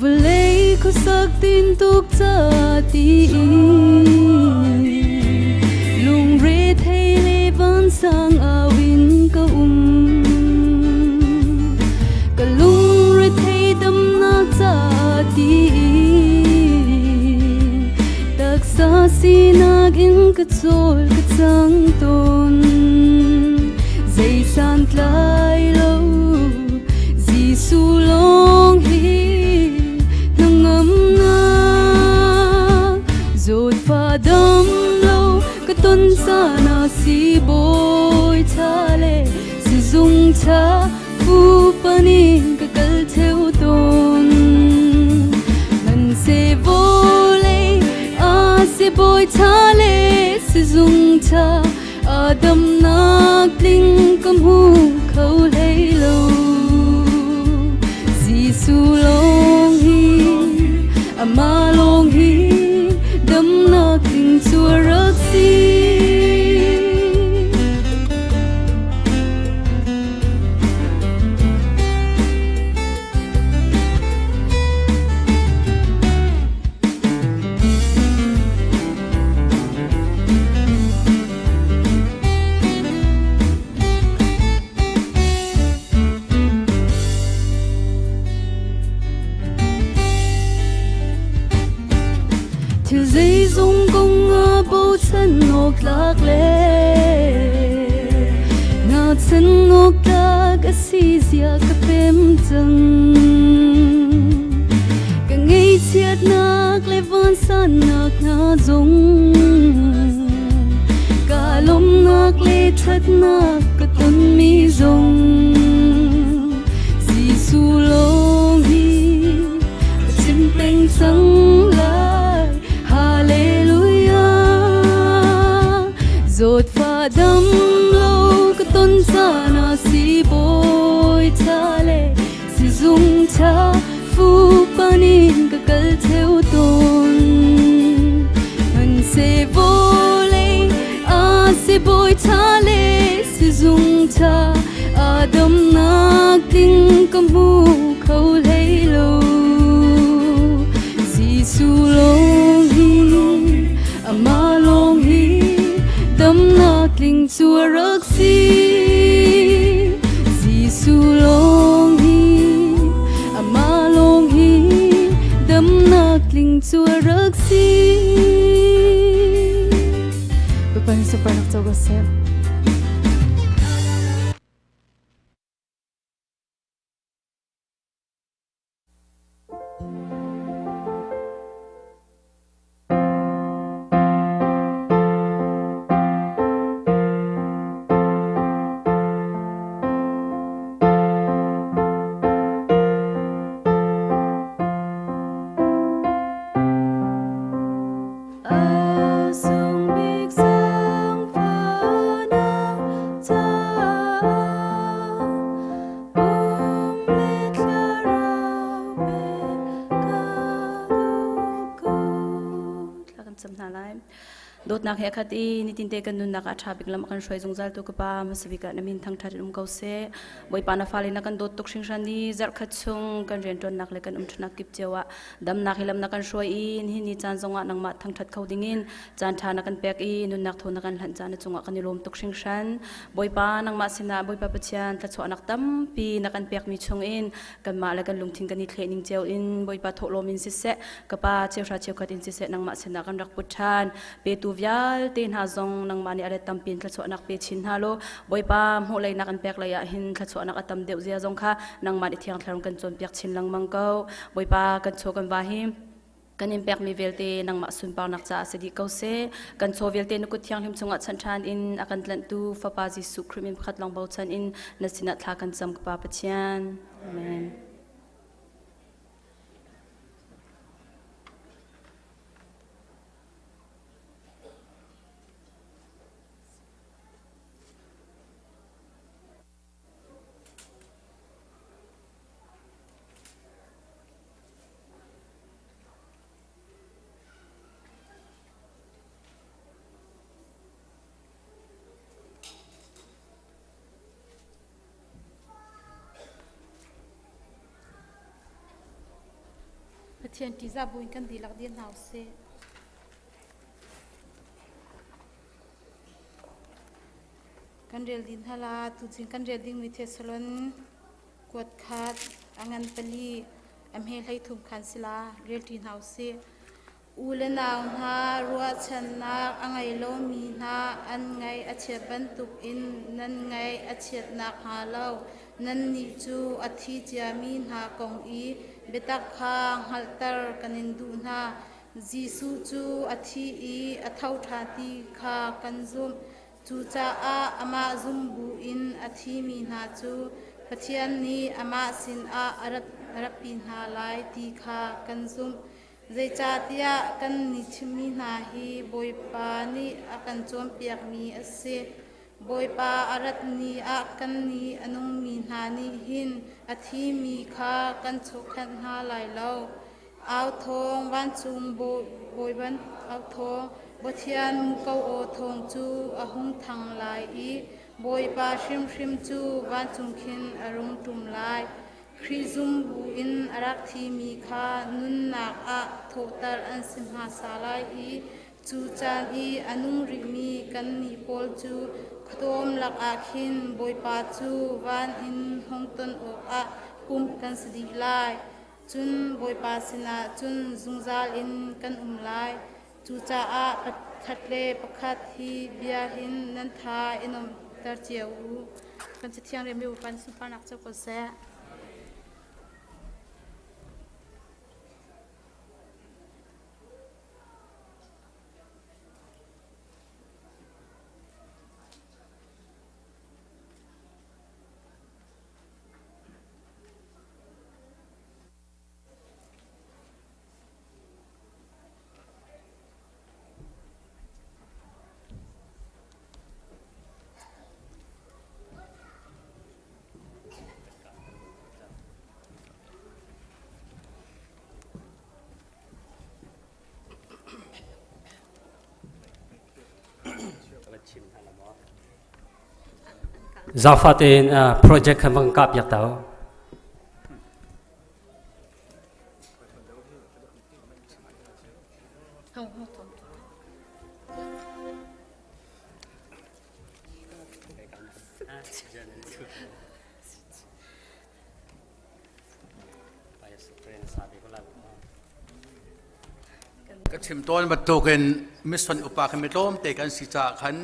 Vawlei khuasak tintuk ca tiin lungre thei le vansang au in ka um. Ka lungre thei damnak ca tiin taksa sinak in ka cawl ka cang tawn. Zei santlai lo Jesuh lawng hi hnangamnak zawtfa dam lo ka ton caan ah siibawi ṭha le sizung ṭha fupan in ka kal ṭheo tawn. Hmanhseh vawlei ah sibawi ṭha le sizung ṭha a damnak tling ka hmu kho hlei lo. Jesuh lawng hi amah lawng hi damnak tling cu a rak si. Thil zeizong kong ah bochan awk tlak le ngachan awk tlak a si zia ka pem cang. Ka ngaihchiatnak le vansannak hna zong ka lawmhnak le ṭhatnak ka tonmi zong Jesuh lawng hi ka chim peng cang lai. Hallelujah. Zawtfah dam lo ka ton caan ah siibawi ṭha le sizung ṭha fupan in ka kal ṭheo tawn. Hmanhseh vawlei ah sibawi ṭha le sizung ṭha a damnak ding ka hmu kho hlei lo. Jesuh lawng hi amah lawng hi damnak tling cu a rak si. Jesuh lawng hi amah lawng hi damnak tling cu a rak si. Bawipa nih sunparnak co ko seh. Dawtnak he khat i nitinte kan nunnak ah ṭha bik lam a kan hruai zungzal tu ka pa hmasabik ah na min thangṭhat in um ko seh. Bawipa na fale na kan dawt tuk hringhran i zarhkhat chung kan rianṭuannak le kan umṭhunak kip cio ah damnak hi lam na kan hruai i nihin ni caan zongah nangmah thangṭhat kho dingin caan ṭha na kan pek i nunnak thaw na kan hlanh caan na cungah kan i lawm tuk hringhran. Bawipa nangmah sinah Bawipa Pathian thluachuahnak tampi na kan pekmi chungin kanmah le kan lungthin kan i thleh ning cio in Bawipa thawhlawm in siseh ka pa cheuhra cheukhat in siseh nangmah sinah kan rak put ṭhan. Petu vialte hna zong nangmah nih a let tampi in thluachuahnak pe chin hna law Bawipa hmuh lei nak an pek lei ah hin thluachuahnak a tam deuh zia zong kha nangmah nih thiang thlarau kan cawnpiak chin lengmang ko. Bawipa kan chaw kan va hi kan in pekmi vialte nangmah sunparnak caah si dih ko seh. Kan chaw vialte na kut thianghlim chungah chanh ṭhan in a kan tlanhtu Fapa Jesuh Khrih min pakhat lawng bochan in na sinah thla kan cam ka Pa Pathian. Amen. Pathian ṭihzah buin kan dihlak dir hna usih. Kan rel ding hna la tuching kan rel dingmi Thessalon kuat khat a ngan pali a hme hlei thum khan sila rel ṭi hna usih. U le nau hna ruahchannak a ngei lomi hna an ngaih a chiat bantukin nan ngaih a chiat nakhnga lo nannih cu a thi ciami hna kong i biatak kha hngalhter kan in duh hna. Jesuh cu a thi i a tho ṭhan ti kha kan zumh. Cucaah amah zum buin a thimi hna cu Pathian nih amah sinah a ratpi hna lai ti kha kan zumh. Zeicahtiah kan nih chimmi hna hi Bawipa nih a kan cawnpiakmi a si. Bawipa a rat ni ah kannih a nungmi hna nih hin a thimi kha kan chawhkhenh hna lai lo. Au thawng vancung bawi au thawng Pathian muko aw thawng cu a hung thang lai i Bawipa hrimhrim cu vancung khin a rung ṭum lai. Khrih zum buin a rak thimi kha nunnak ah thawhter an si hmasa lai i cu caan i a nung rihmi kannih pawl cu khuadawm lakah khin Bawipa cu van in hung ton awkah pumh kan si dih lai. Cun Bawipa sinah cun zungzal in kan um lai. Cucaah pakhat le pakhat hi bia hin nan tha i nuamhter cio u. Kan Cathiang rem Bawipa nih sunparnak co ko seh. Zafa tein project khan van kah piak tau. Ka chim tawn bantukin mission upa khan mi tlawmte kan si caah khan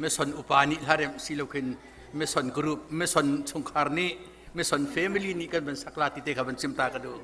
mission upa nih hlaremh si lo khin mission group mission chungkhar nih mission family nih kan van sak la ti te kha van chim ta ka duh.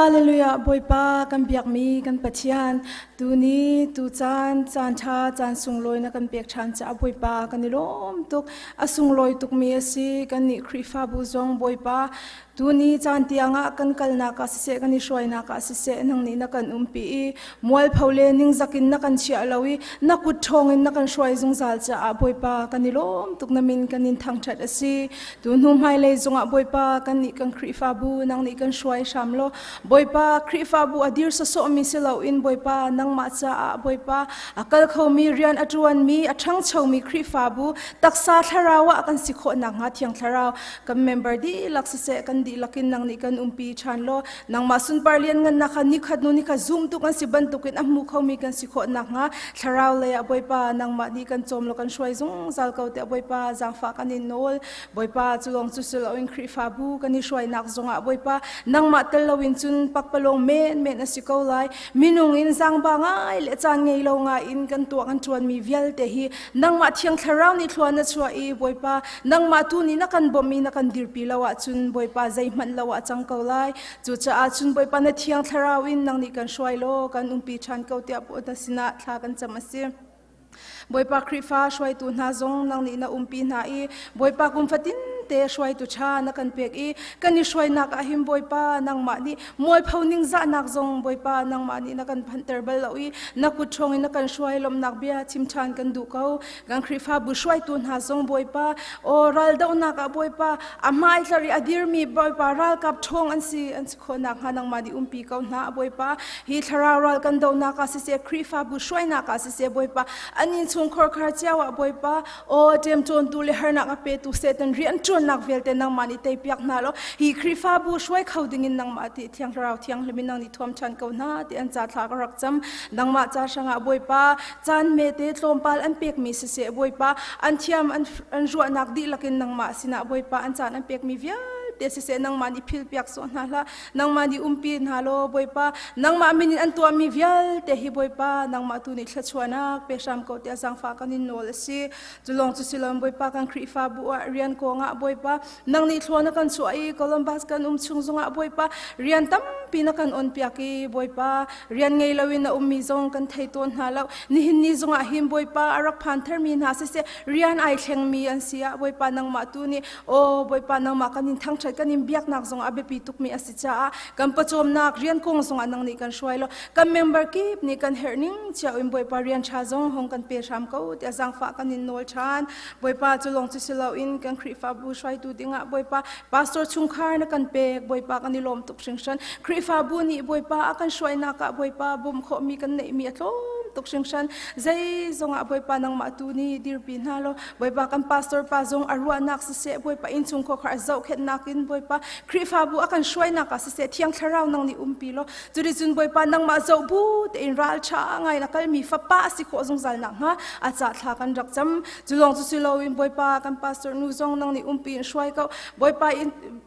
Hallelujah Bawipa kan biakmi kan Pathian tuni tu caan caan ṭha caan sunglawi na kan pek ṭhan caah Bawipa kan i lawm tuk a sunglawi tukmi a si kan nih Khrihfabu zong Bawipa Tuni caan tiangah kan kalnak ah siseh kan i hruainak ah siseh nang nih na kan umpi i mualpho le ningzak in na kan chiah lo i na kut ṭhawng in na kan hruai zungzal caah Bawipa kan i lawm tuk na min kan in thangṭhat a si. Tu hnu hmailei zongah Bawipa kan nih kan Khrihfabu nang nih kan hruai hram law Bawipa Khrihfabu a dir sawsawhmi si loin Bawipa nangmah caah Bawipa a kal khomi rian a ṭuanmi a ṭhangchomi Khrihfabu taksa thlarau ah kan si khawh nakhnga Thiang Thlarau Kan member dihlak siseh kan dihlak in nang nih kan umpi ṭhan law nangmah sunpar lianngannak kha nikhat hnu nikhat zumtu kan si bantukin a hmu khomi kan si khawh nakhnga thlarau lei ah Bawipa nangmah nih kan cawm law kan hruai zungzal ko tiah Bawipa zaangfah kan in nawl. Bawipa cu lawng cu si loin Khrihfabu kan i hruainak zongah Bawipa nangmah tel loin cun pakpalawng menmen a si ko lai. Minung in zaangba ngai le caan ngei lo ngai in kan tuah kan ṭuanmi vialte hi nangmah Thiang Thlarau nih thlua na chuah i Bawipa nangmah tu nih na kan bawmh i na kan dirpi lo ahcun Bawipa zeihmanh lo ah cang ko lai. Cucaah cun Bawipa na Thiang Thlarau in nang nih kan hruai law kan umpi ṭhan ko tiah na sinah thla kan cam a si. Bawipa Khrihfa hruaitu hna zong nang nih na umpi hna i Bawipa kum fatin te hruaitu ṭha na kan pek i kan i hruainak ah hin Bawipa nangmah nih mualpho ningzahnak zong Bawipa nangmah nih na kan phanhter bal lo i na kut ṭhawng in na kan hruai lawmhnak bia chim ṭhan kan duh ko. Kan Khrihfabu hruaitu hna zong Bawipa aw raldohnak ah Bawipa a hmaitlar i a dirmi Bawipa ralkap ṭhawng an si an si khawh nakhnga nangmah nih umpi ko hna Bawipa hi thlarau ral kan dohnak ah siseh Khrihfabu hruainak ah siseh Bawipa an innchung khorkhar cio ah Bawipa aw ṭemṭawntu le harnak a petu Satan rian ṭuannak vialte nangmah nih teipiak hna law hi Khrihfabu hruai kho dingin nangmah ti Thiang Thlarau Thianghlim in nang nih thuam ṭhan ko hna ti an ca thla ka rak cam nangmah ca hrangah Bawipa caan mete tlawmpal an pekmi siseh Bawipa an thiam an ruahnak dihlak in nangmah sinah Bawipa an caan an pekmi vialte siseh nangmah nih philpiak sawh hna hlah nangmah nih umpi hna law Bawipa nangmah min in an tuahmi vialte hi Bawipa nangmah tu nih thluachuahnak pe hram ko tiah zaangfah kan in nawl a si cu lawng cu si loin Bawipa kan Khrihfabu ah rian kongah Bawipa nang nih thlua na kan chuah i Columbus kan um chung zongah Bawipa rian tampi na kan on piak i Bawipa rian ngei loin a ummi zong kan thei tawn hna lo nihin ni zongah hin Bawipa a rak phan tharmi hna siseh rian ai thlengmi an si ah Bawipa nangmah tu nih aw Bawipa nangmah kan in thangṭhat kan in biaknak zong a biapi tukmi a si caah kan pawcawmnak rian kong zongah nang nih kan hruai lo kan member kip nih kan herh ning cio in Bawipa rian ṭha zong hong kan pe hram ko tiah zaangfah kan in nawl ṭhan Bawipa cu lawng cu si loin kan Khrihfabu hruaitu dingah Bawipa pastor chungkhar na kan pek Bawipa kan i lawm tuk hringhran Khrihfabu nih Bawipa a kan hruainak ah Bawipa bawmh khawhmi kan neihmi a tlawm tuk hringhran zeizong ah Bawipa nangmah tu nih dirpi hna law Bawipa kan pastor pa zong a ruahnak siseh Bawipa innchung khawkhar a zohkhenhnak in Bawipa Khrihfabu a kan hruainak ah siseh Thiang Thlarau nang nih umpi law Cuticun Bawipa nangmah zoh bu tein ralṭha ngai in a kalmi fapa a si khawh zungzal nakhnga a ca thla kan rak cam. Cu lawng cu si loin Bawipa kan pastor nu zong nang nih umpi in hruai ko. Bawipa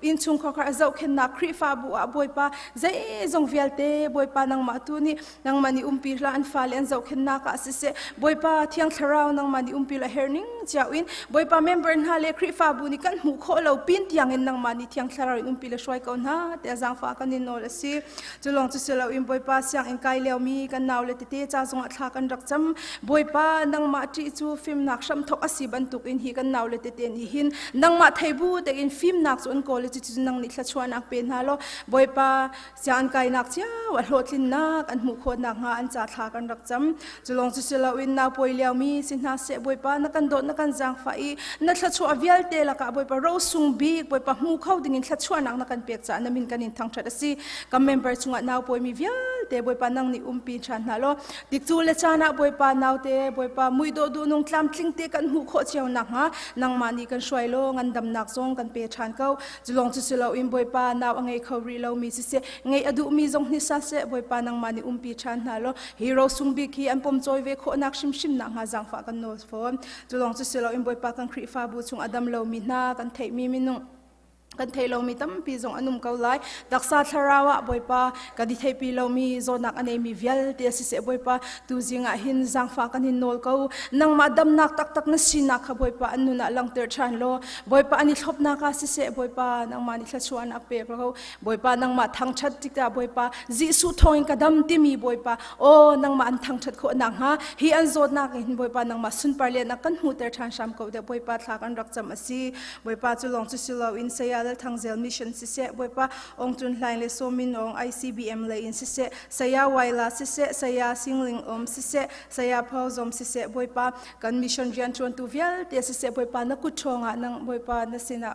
innchungkhar kha a zohkhenhnak Khrihfabu ah Bawipa zeizong vialte Bawipa nangmah tu nih nangmah nih umpi hlah an fale an zohkhenhnak ah siseh Bawipa Thiang Thlarau nangmah nih umpi la herh ning cio in Bawipa member hna le Khrihfabu nih kan hmuh khawh lo pin tiang in nangmah nih Thiang Thlarau in umpi le hruai ko hna tiah zaangfah kan in nawl a si. Cu lawng cu si loin Bawipa sianginn kai liomi kan nau le tete ca zongah thla kan rak cam. Bawipa nangmah ṭih cu fimnak hramthawk a si bantukin hi kan nau le tete nih hin nangmah theibu tein fimnak cu an kawl i cucu nang nih thluachuahnak pe hna law Bawipa sianginn kainak cio a hlawhtlinnak an hmuh khawh nakhnga an ca thla kan rak cam. Cu lawng cu si loin nau pawi liomi si hna seh Bawipa na kan dawt na kan zaangfah i na thluachuah vialte lakah Bawipa rosung bik Bawipa hmu kho dingin thluachuahnak na kan pek caah na min kan in thangṭhat a si. Kan member chungah nau pawimi vialte Bawipa nang nih umpi ṭhan hna law tikcu le caan ah Bawipa naute Bawipa muidawh duhnung tlamtling te kan hmuh khawh cio nakhnga nangmah nih kan hruai law ngandamnak zong kan pe ṭhan ko. Cu lawng cu si loin Bawipa nau a ngei kho rih lomi siseh ngeih a duhmi zong nih sa seh Bawipa nangmah nih umpi ṭhan hna law hi rosung bik hi an pomcawi ve khawhnak hrimhrim nakhnga zaangfah kan nawl fawn. Cu lawng cu si loin Bawipa kan Khrihfabu chung a dam lomi hna kan theihmi minung. Kan thei lomi tampi zong an um ko lai. Taksa thlarau ah Bawipa kan i theipi lomi zawtnak a neimi vialte siseh Bawipa tu zing ah hin zaangfah kan in nawl ko. Nangmah damnak taktak na sinak kha Bawipa an nun ah langhter ṭhan law Bawipa an i thlopnak ah siseh Bawipa nangmah nih thluachuahnak pek ko. Bawipa nangmah thangṭhat tikah Bawipa Jesuh thawngin ka dam timi Bawipa aw nangmah an thangṭhat khawh nakhnga hi an zawtnak hin Bawipa nangmah sunpar liannak kan hmuhter ṭhan hram ko deh Bawipa thla kan rak cam a si. Bawipa cu lawng cu si loin Saya Lal Thang Zel Mission siseh Bawipa Ong Cun Hlaing le Sawmin Ong ICBM lei in siseh Saya Waila siseh Saya Singling Om siseh Saya Phau Zom siseh Bawipa kan mission rianṭuantu vialte siseh Bawipa na kut ṭhawng ah nang Bawipa na sinah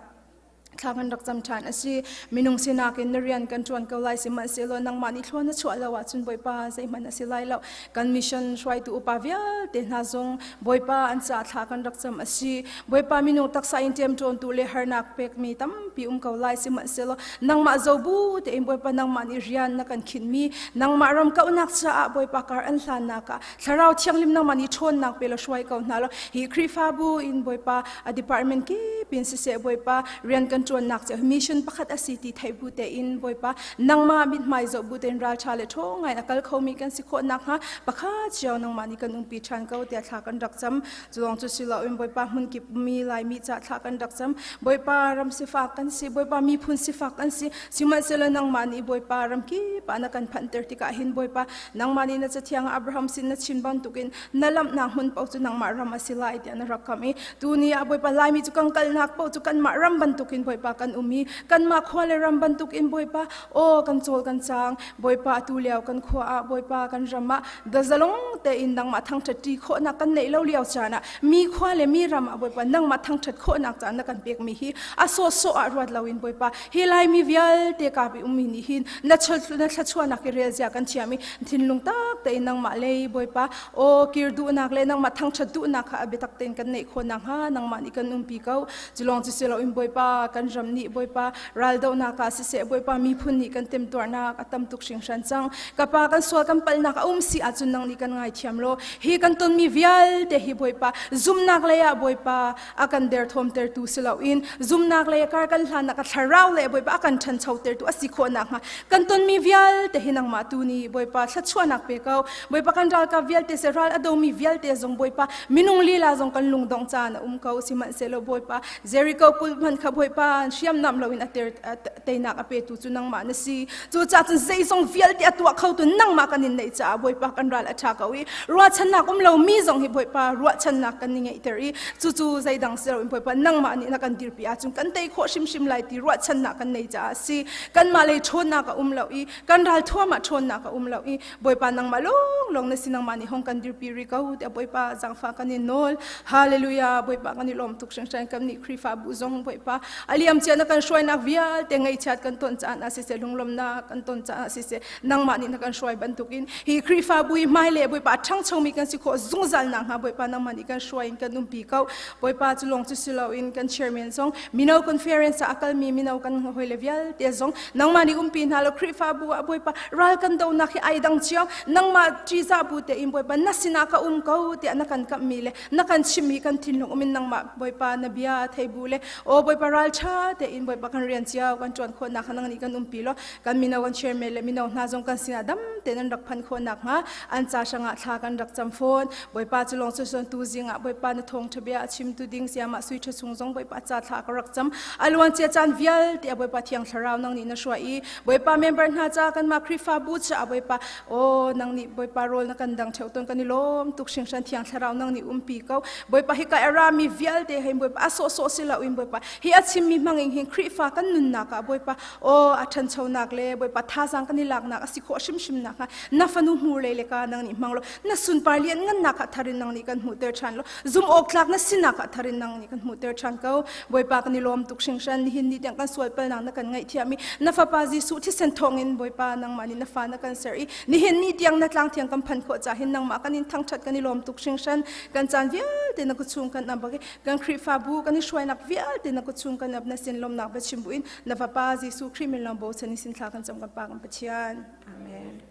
thla kan rak cam ṭhan a si. Minung sinak in na rian kan ṭuan ko lai sihmanhsehlaw nangmah nih thlua na chuah lo ahcun Bawipa zeihmanh a si lai lo. Kan mission hruaitu upa vialte hna zong Bawipa an caah thla kan rak cam a si. Bawipa minung taksa in ṭemṭawntu le harnak pekmi tampi um ko lai sihmanhsehlaw nangmah zobu tein Bawipa nangmah nih rian na kan khinhmi nangmah ram kauhnak caah Bawipa kar an hlannak ah Thlarau Thianghlim nangmah nih ṭhawnnak pe law hruai ko hna law hi Khrihfabu in Bawipa a department kip in siseh Bawipa rian kan ṭuannak cu mission pakhat a si ti theih bu tein Bawipa nangmah mithmai zoh bu tein ralṭha le ṭhawng ngai a kal khomi kan si khawh nakhnga pakhat cio nangmah nih kan umpi ṭhan ko tiah thla kan rak cam. Cu cu si loin Bawipa hmunkip mi Laimi ca thla kan rak cam. Bawipa ram sifak kan si, Bawipa miphun sifak kan si. Sihmanhsehlaw nangmah nih Bawipa ram kip ah na kan phanhter tikah hin Bawipa nangmah nih na cathiang ah Abraham sin na chim bantukin na lamhnak hmun paoh cu nangmah ram a si lai tiah na rak kam i tuni ah Bawipa Laimi cu kan kalnak paoh cu kanmah ram bantukin Bawipa kan um i kanmah khua le ram bantukin Bawipa aw kan cawl kan cang Bawipa atu lio kan khua ah Bawipa kan ram ah zalong tein nangmah thangṭhat ṭi khawhnak kan neih lo lio caan ah mi khua le mi ram ah Bawipa nangmah thangṭhat khawhnak caan na kan pekmi hi a sawhsawh ah ruat loin Bawipa hi Laimi vialte kapi ummi nih hin na na thluachuahnak i rel zia kan thiam i thinlung tak tein nangmah lei Bawipa aw kir duhnak le nangmah thangṭhat duhnak kha a biatak tein kan neih khawh nakhnga nangmah nih kan umpi ko. Cu lawng cu si loin Bawipa kan ram nih Bawipa raldohnak ah siseh Bawipa miphun nih kan temtuarnak a tam tuk hringhran cang. Ka pa kan sual kan palhnak a um si ahcun nang nih kan ngaithiam law hi kan tonmi vialte hi Bawipa zumnak lei ah Bawipa a kan derthawmtertu si loin zumnak lei kar kan hlannak a thlarau le Bawipa a kan ṭhanchotertu a si khawh nakhnga kan tonmi vialte hi nangmah tu nih Bawipa thluachuahnak pe ko. Bawipa kan ralkap vialte se ral a domi vialte zong Bawipa minung lila zong kan lungdong caan a um ko. Sihmanhsehlaw Bawipa Jericho kulh hmanh kha Bawipa hriamnam loin a teinak a petu cu nangmah na si. Cucaah cun zeizong vialte a tuah khotu nangmah kan in neih caah Bawipa kan ral a ṭha ko i ruahchannak um lomi zong hi Bawipa ruahchannak kan i ngeihter i cucu zeidang si loin Bawipa nangmah nih na kan dirpi ahcun kan tei khawh hrimhrim lai ti ruahchannak kan nei caah a si. Kanmah lei ṭhawnnak a um lo i kan ral thuam ah ṭhawnnak a um lo i Bawipa nangmah lawnglawng na si nangmah nih hong kan dirpi rih ko tiah Bawipa zaangfah kan in nawl. Hallelujah. Bawipa kan i lawm tuk hringhran kan nih Khrihfabu zong Bawipa a liam cia na kan hruainak vialte ngaihchiat kan ton caan ah siseh lunglawmnak kan ton caan ah siseh nangmah nih na kan hruai bantukin hi Khrihfabu i hmai le Bawipa a ṭhangchomi kan si khawh zungzal nakhnga Bawipa nangmah nih kan hruai in kan umpi ko. Bawipa cu lawng cu si loin kan chairman zong mino conference ah a kalmi mino kan hawile vialte zong nangmah nih umpi hna lo Khrihfabu ah Bawipa ral kan donak hi ai dang cio nangmah ṭihzah bu tein Bawipa na sinah ka um ko tiah na kan kamhmi le na kan chimmi kan thinlung um in nangmah Bawipa na bia thei bu le aw Bawipa ral ṭha tein Bawipa kan rian cio kan ṭuan khawhnak nang nih kan umpi law kan mino kan chairman le mino hna zong kan sinah dam tein an rak phan khawh nakhnga an ca hrangah thla kan rak cam fawn. Bawipa cu lawng cu son tu zingah Bawipa na thawngṭha bia a chimtu ding siamah sui ṭha chung zong Bawipa ca thla ka rak cam. A luan cia caan vialte a Bawipa Thiang Thlarau nang nih na hruai i Bawipa member hna ca kanmah Khrihfabu caah Bawipa aw nang nih Bawipa rawl na kan dang ṭheo tawn kan i lawm tuk hringhran Thiang Thlarau nang nih umpi ko. Bawipa hi kai a rami vialte hei Bawipa a sawhsawh si loin Bawipa hi a chimmi hmangin hin Khrihfa kan nunnak ah Bawipa aw a ṭhanchonak le Bawipa thazaang kan i laknak a si khawh hrimhrim nakhnga na fanu hmur lei le ka nang nih hmang law na sunpar lian ngannak ah thar in nang nih kan hmuhter ṭhan law zum awk tlak na sinak ah thar in nang nih kan hmuhter ṭhan ko. Bawipa kan i lawm tuk hringhran. Nihin ni tiang kan sual palnak na kan ngaihthiam i na fapa Jesuh thisen thawngin Bawipa nangmah nih na fa na kan ser i nihin ni tiang na tlang thiang kan phan khawh caah hin nangmah kan in thangṭhat kan i lawm tuk hringhran. Kan caan vialte na kut chung kan ap i kan Khrihfabu kan i hruainak vialte na kut chung kan ap na sin lawmnak biachim buin na Fapa Jesuh Khrih min lawng bochan in sin thla kan cam kan Pa kan Pathian. Amen.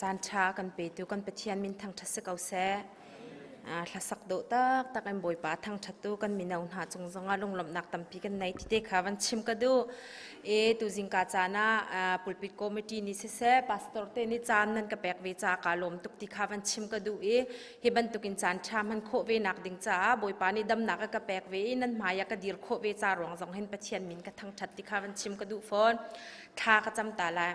Caan ṭha kan petu kan Pathian min thangṭhat si ko seh. Hlasak dawh taktak in Bawipa thangṭhattu kan mino hna cung zongah lunglawmhnak tampi kan nei ti te kha van chim ka duh. E tuzingka caan ah pulpit committee nih siseh pastor te nih caan nan ka pek ve ca ka lawm tuk ti kha van chim ka duh i hi bantukin caan ṭha hman khawh ve nak ding caah Bawipa nih damnak a ka pek ve i nan hmai ah ka dir khawh ve ca ruang zong hin Pathian min ka thangṭhat ti kha van chim ka duh fawn. Thla ka cam ta lai.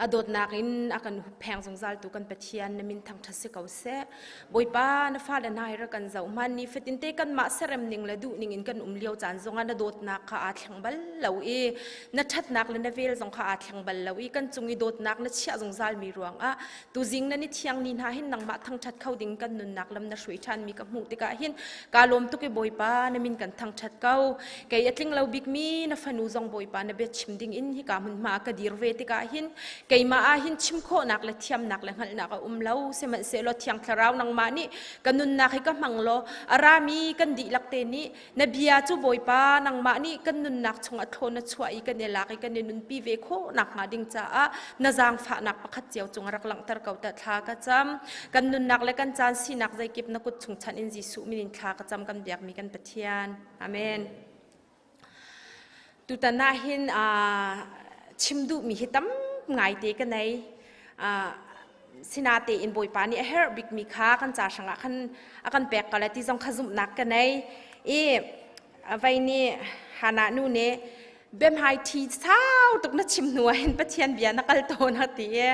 A dawtnak in a kan huppheng zungzaltu kan Pathian na min thangṭhat si ko seh. Bawipa, na fale hna hi rak kan zoh hmanh. Nifatinte kanmah serem ning le duh ning in kan um lio caan zongah na dawtnak kha aa thleng bal lo i na ṭhatnak le na vel zong kha aa thleng bal lo i kan cung i dawtnak na chiah zungzalmi ruangah tuzing na ni thiang ni hna hin nangmah thangṭhat kho ding kan nunnak lam na hruai ṭhanmi ka hmuh tikah hin kaa lawm tuk i Bawipa na min kan thangṭhat ko. Kei a tling lo bikmi na fanu zong Bawipa na bia chim ding in hika hmunhma ka dir ve tikah hin keimah ah hin chim khawhnak le thiamnak le hngalhnak a um lo. Sihmanhsehlaw Thiang Thlarau nangmah nih ka nunnak hi ka hmang law a rami kan dihlak te nih na bia cu Bawipa nangmah nih kan nunnak chungah thlawn na chuah i kan i lak i kan i nunpi ve khawh nakhnga ding caah na zaangfahnak pakhat cio cung rak langhter ko ta thla ka cam. Kan nunnak le kan caan sinak zeikip na kut chung chanh in Jesuh min in thla ka cam kan biakmi kan Pathian. Amen. Tutan ah hin chim duhmi hi tam ngaite ka nei. Sinatein Bawipa nih a herh bikmi kha kan ca hrangah khan a kan pek ko lai ti zong kha zumhnak ka nei. I vei nih Hannah nu nih biahmai thi sau tuk na chim hnu ah hin Pathian bia na kal tawn a ti i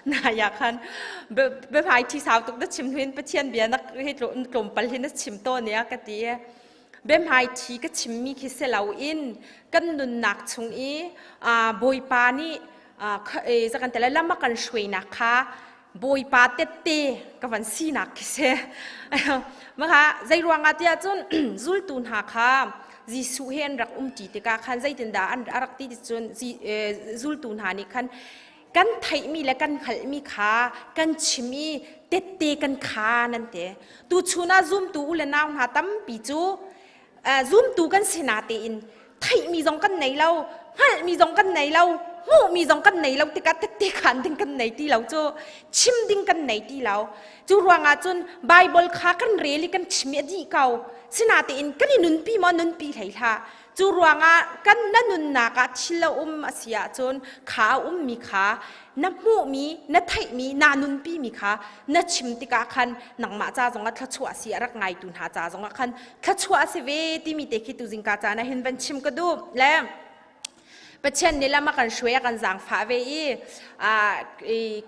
na ya khan biahmai thi sau tuk na chim hnu in Pathian bia na hi tlawmpal hi na chim tawn i a ka ti i biahmai thi ka chimmi khi si loin kan nunnak chung i Bawipa nih zakan tele lam a kan hruainak kha Bawipa tette ka van sinak khi si. Maka zei ruangah tiah cun zultu hna kha Jesuh he an rak umṭi tikah khan zeitindah an rak ti cun zultu hna nih khan kan theihmi le kan hngalhmi kha kan chim i tette kan kha nan ti. Tuchun ah zumtu u le nau hna tampi cu zumtu kan si natein theihmi zong kan nei lo hngalhmi zong kan nei lo hmuhmi zong kan nei lo tikah tette khan ding kan nei ti lo cu chim ding kan nei ti lo cu ruangah cun Bible kha kan rel i kan chim i a dih ko sinatein kan i nunpi maw nunpi hlei hlah Cu ruangah kan na nunnak ah thil a um a si ahcun kha a ummi kha na hmuhmi, na theihmi, naa nunpimi kha na chim tikah khan nangmah ca zongah thluachuah a si a rak ngaitu hna ca zongah khan thluachuah a si ve timi te khi tuzingka caan ah hin van chim ka duh. Le Pathian nih lam a kan hruai a kan zaangfah ve i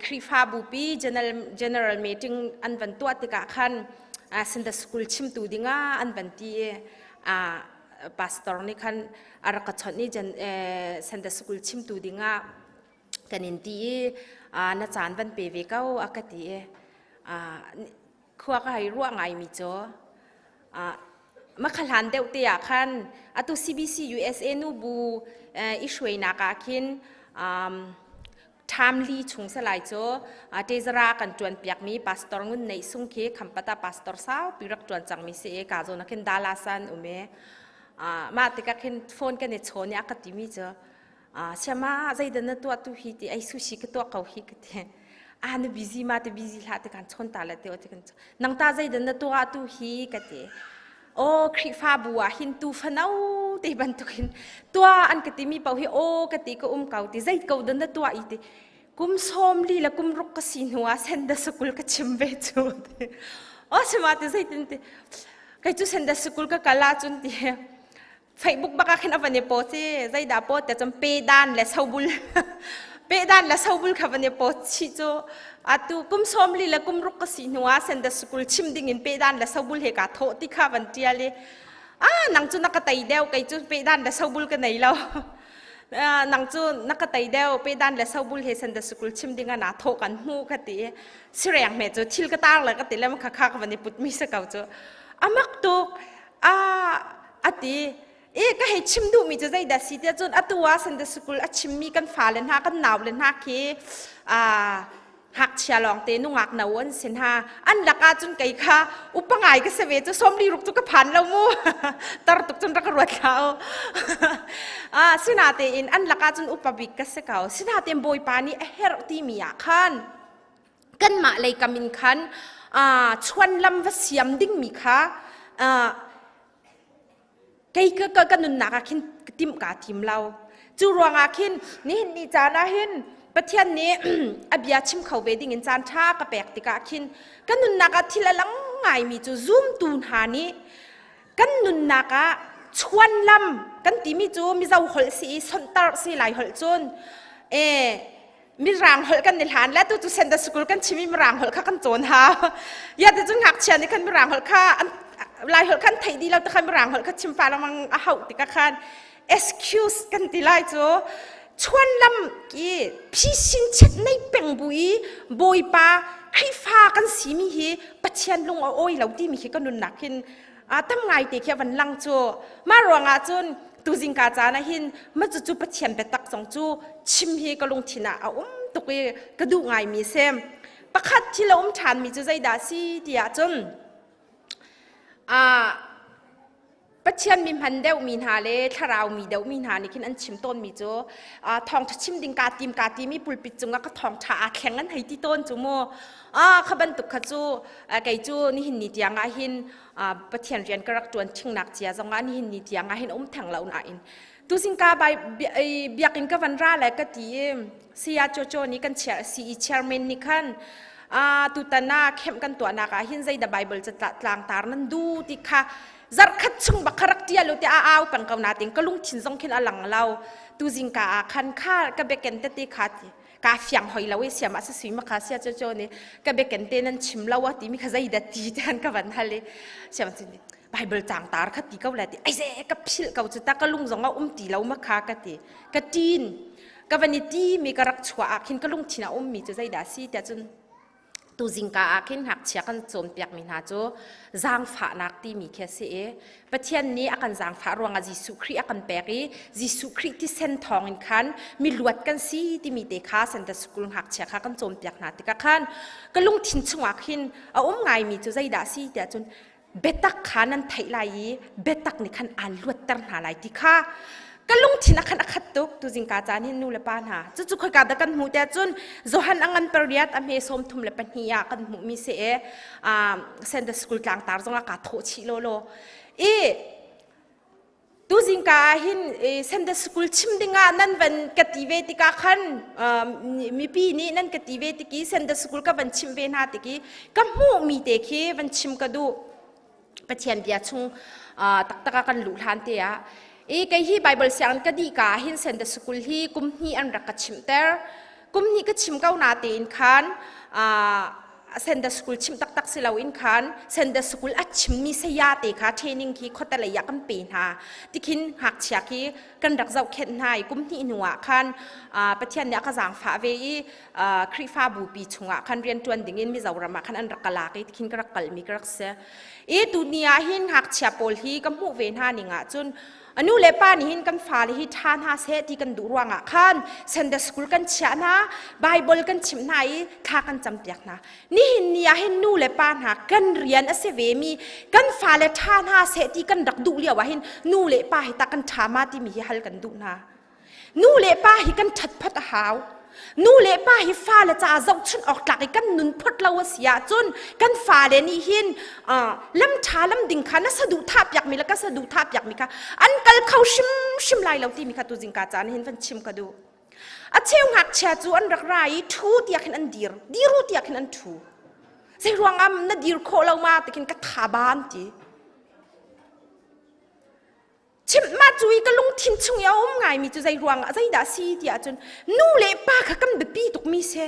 Khrihfabu pi general, general meeting an van tuah tikah khan Sunday school chimtu dingah an van ti i pastor nih khan a rak ka chawnh i Sunday school chimtu dingah kan in ti i na caan van pe ve ko a ka ti i khua ka hei ruah ngaimi cu makhalan deuh te ah khan atu CBC USA nu bu i hruainak ah khin Ṭhamli chung salai cu Tezara kan ṭuan piakmi Pastor Ngun Neih Sung khi Khampata pastor saupi rak ṭuan cangmi si i ka zawn ah khin Dallas ah an um i mah tikah khin phone kan i chawn i a ka timi cu siama zeidah na tuah tu hi ti ei sushi ka tuah ko hi ka ti a na busy ma te busy hlah ti kan chawn ta le te ti kan nang ta zeidah na tuah tu hi ka ti Aw Khrihfabu ah hin tu fano te bantukin tuah an ka timi paoh hi aw ka ti ka um ko ti zei ko dan na tuah i ti kum sawm li le kum ruk ka si hnu ah senda sukul ka chim ve cu ti aw sima ti zeitin ti kei cu senda sukul ka kal ahcun ti Facebook bak ah khin a van i post i zeidah post te cun pedan le sobul pedan le sobul kha van i post chih cu atu kum sawm li le kum ruk ka si hnu ah senda school chim ding in pedan le sobul he ka thawh ti kha van tial i ah nang cu na ka tei deuh kei cu pedan le sobul ka nei lo nang cu na ka tei deuh pedan le sobul he senda school chim ding ah na thawh kan hmu ka ti sireng me cu thil ka tar le ka ti le kha kha ka van i put mi se ko cu amak tuk a a ti i ka hei chim duhmi cu zeidah si tiah cun atu ah Sunday school a chimmi kan fale hna kan naule hna khi. Ngakchia lawngte nungak no an si hna. An lakah cun kei kha upa ngai ka si ve cu 60 ruk cu ka phan lo mu. Tar tuk cun rak ka ruat hlah u. Ah, sinatein an lakah cun upa bik ka si ko. Sinatein Bawipa nih a herh timi ah khan kanmah lei kam in khan chuanlam va siam dingmi kha kei ka ka nunnak ah khin timh kaa tim lo. Cu ruangah khin nihin ni caan ah hin Pathian nih a bia chim kho ve ding in caan ṭha ka pek tikah khin ka nunnak ah thil a lang ngaimi cu zumtu hna nih kan nunnak ah chuanlam kan timi cu Mizo holh si i sonhtarh si lai holh cun e Mirang holh kan i hlan le tu cu Sunday school kan chim i Mirang holh kha kan cawn hau. Ya ti cun ngakchia nih khan Mirang holh kha an Lai holh khan theih dih lo te khan Mirang holh kha chim fa lengmang a hauh tikah khan excuse kan ti lai cu chuanlam ki phisin chet nei peng bu i Bawipa Khrihfa kan simi hi Pathian lung a awi lo timi khi ka nunnak hin a tam ngai te khi a van lang cu mah ruangah cun tuzing ka caan ah hin ma cucu Pathian biatak zong cu chim hi ka lungthin ah a um tuk i ka duh ngaimi a si. Pakhat thil a um ṭhanmi cu zeidah a si ti ahcun Pathian mi hman deuhmi hna le thlarau mi deuhmi hna nih khin an chim tawnmi cu thawngṭha chim ding kaa tim kaa tim i pulpit cungah ka thawngṭha aa thleng an hei ti tawn cu mu. Kha bantuk kha cu kei cu nihin ni tiang ah hin Pathian rian ka rak ṭuan ṭhingnak cia zongah nihin ni tiang ah hin um theng lo nain tuzing ka biakinn ka van ra le ka ti i saya Coco nih kan CE chairman nih khan tutan ah kemh kan tuahnak ah hin zeidah Bible tlangtar nan du ti kha zarhkhat chung bak kha rak ṭial u tiah a au peng ko natin ka lungthin zong khin a lang lo tuzing ka ah khan kha ka biaken tete kha ti ka fiang hoi lo i siam ah sasui ma kha sia cho ni ka beken te nan chim lo a ti mi kha zei da ti tan ka van hal i siam cun bible cang tar kha ti ko le ti ai ze ka phil ko chu ta ka lung zong a um ti lo ma kha ka ti ka tin ka van i ti mi ka rak chua ah khin ka lung thin a um mi cu zei da si tia cun Tu zingka ah khin ngakchia kan cawnpiakmi hna cu zaangfahnak timi khi a si i Pathian nih a kan zaangfah ruangah Jesuh Khrih a kan pek i Jesuh Khrih thisen thawngin khan miluat kan si timi te kha Sunday School ngakchia kha kan cawnpiak hna tikah khan ka lungthin chungah khin a um ngaimi cu zeidah a si tiah cun biatak kha nan theih lai i biatak nih khan aan luatter hna lai ti kha ka lungthin a khan a khat tuk tu zingka caan hin nu le pa hna cucu khoika dah kan hmuh tiah cun Johan a ngan pariat a hme 32 ah kan hmuh mi si e Sunday school tlangtar zongah kaa thawh chih law law i Tu zingka ah hin Sunday school chim dingah nan van ka ti ve tikah khan mipi nih nan ka ti ve tiki Sunday school ka van chim ve hna tiki ka hmuhmi te khi van chim ka duh. Pathian bia chung taktak ah kan luh hlan te ah i kei hi Bible sianginn ka dih ka ah hin Sunday school hi kum hnih an rak ka chimter. Kum hnih ka chim ko na tein khan Sunday school chim taktak si loin khan Sunday school a chimmi saya te kha training khi khuate lei ah kan pe hna tikhin ngakchia khi kan rak zohkhenh hna i kum hnih hnu ah khan Pathian nih a ka zaangfah ve i Khrihfabu pi chungah khan rianṭuan dingin Mizoram ah khan an rak ka lak i tikhin ka rak kalmi ka rak si. I tuni ah hin ngakchia pawl hi ka hmuh ve hna ning ah cun A nu le pa nih hin kan fale hi ṭha hna seh ti kan duh ruangah khan Sunday school kan chiah hna, Bible kan chimh hna i thla kan campiak hna. Nihin ni ah hin nu le pa hna kan rian a si ve mi kan fale ṭha hna seh ti kan rak duh lio ah hin nu le pa hi tah kan ṭha ma timi hi hal kan duh hna. Nu le pa hi kan ṭhat phot a hau. Nu le pa hi fale caah zohchunh awk tlak i kan nun phot lo a si ahcun kan fale nih hin lam ṭha lam ding kha na saduhthah piakmi le ka saduhthah piakmi kha an kal kho hrimhrim lai lo timi kha tuzingka caan hin van chim ka duh. A cheu ngakchia cu an rak ra i ṭhu tiah khin an dir, diru tiah khin an ṭhu. Zei ruangah na dir khawh lo ma ti khin ka tha ban ti. Chimh mah cu i ka lungthin chung i a um ngaimi cu zei ruangah zeidah a si ti ahcun nu le pa kha kan biapi tukmi si.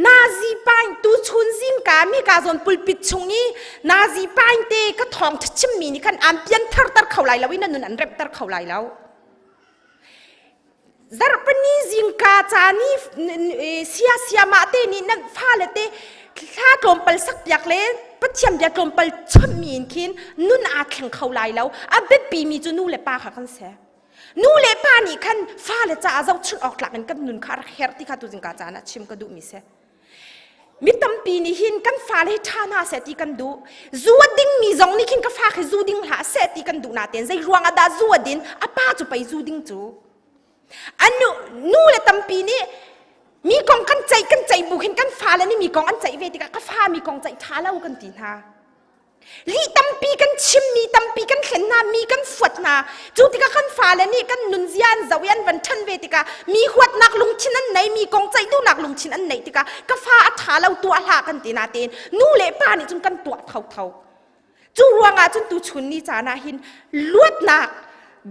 Nazi pain tu chun zingka mi ka zawn pulpit chung i Nazi pain te ka thawng chimmi nih khan aan pian tharter kho lai lo i na nun an remhter kho lai lo. Zarhpini zingka ca ni sia siamah te nih nan fale te thla tlawmpal sakpiak le Pathian bia tlawmpal chimmi in khin nun aa thleng kho lai lo. A biapimi cu nu le pa kha kan si. Nu le pa nih khan fale caah zohchunh awk tlak in kan nun kha a rak herh ti kha tu zingka caan ah chim ka duhmi si. Mi tampi nih hin kan fale hi ṭha hna seh ti kan duh. Zu a dingmi zong nih khin ka fa khi zu ding hlah seh ti kan duh natein zei ruang ah dah zu a din? A pa cu pei zu ding cu. A nu, nu le tampi nih mi kong kan ceih kan ceih bu khin kan fale nih mi kong an ceih ve tikah ka fa mi kong ceih ṭha lo kan ti hna. Lih tampi kan chim, mi tampi kan thlen hna, mi kan fuat hna. Cu tikah kan fale nih kan nunzia an zoh i an van ṭhan ve tikah mi huatnak lungthin an nei, mi kong ceih duhnak lungthin an neih tikah ka fa a ṭha lo tuah hlah kan ti natein nu le pa nih cun kan tuah thotho. Cu ruangah cun tuchun ni caan ah hin luatnak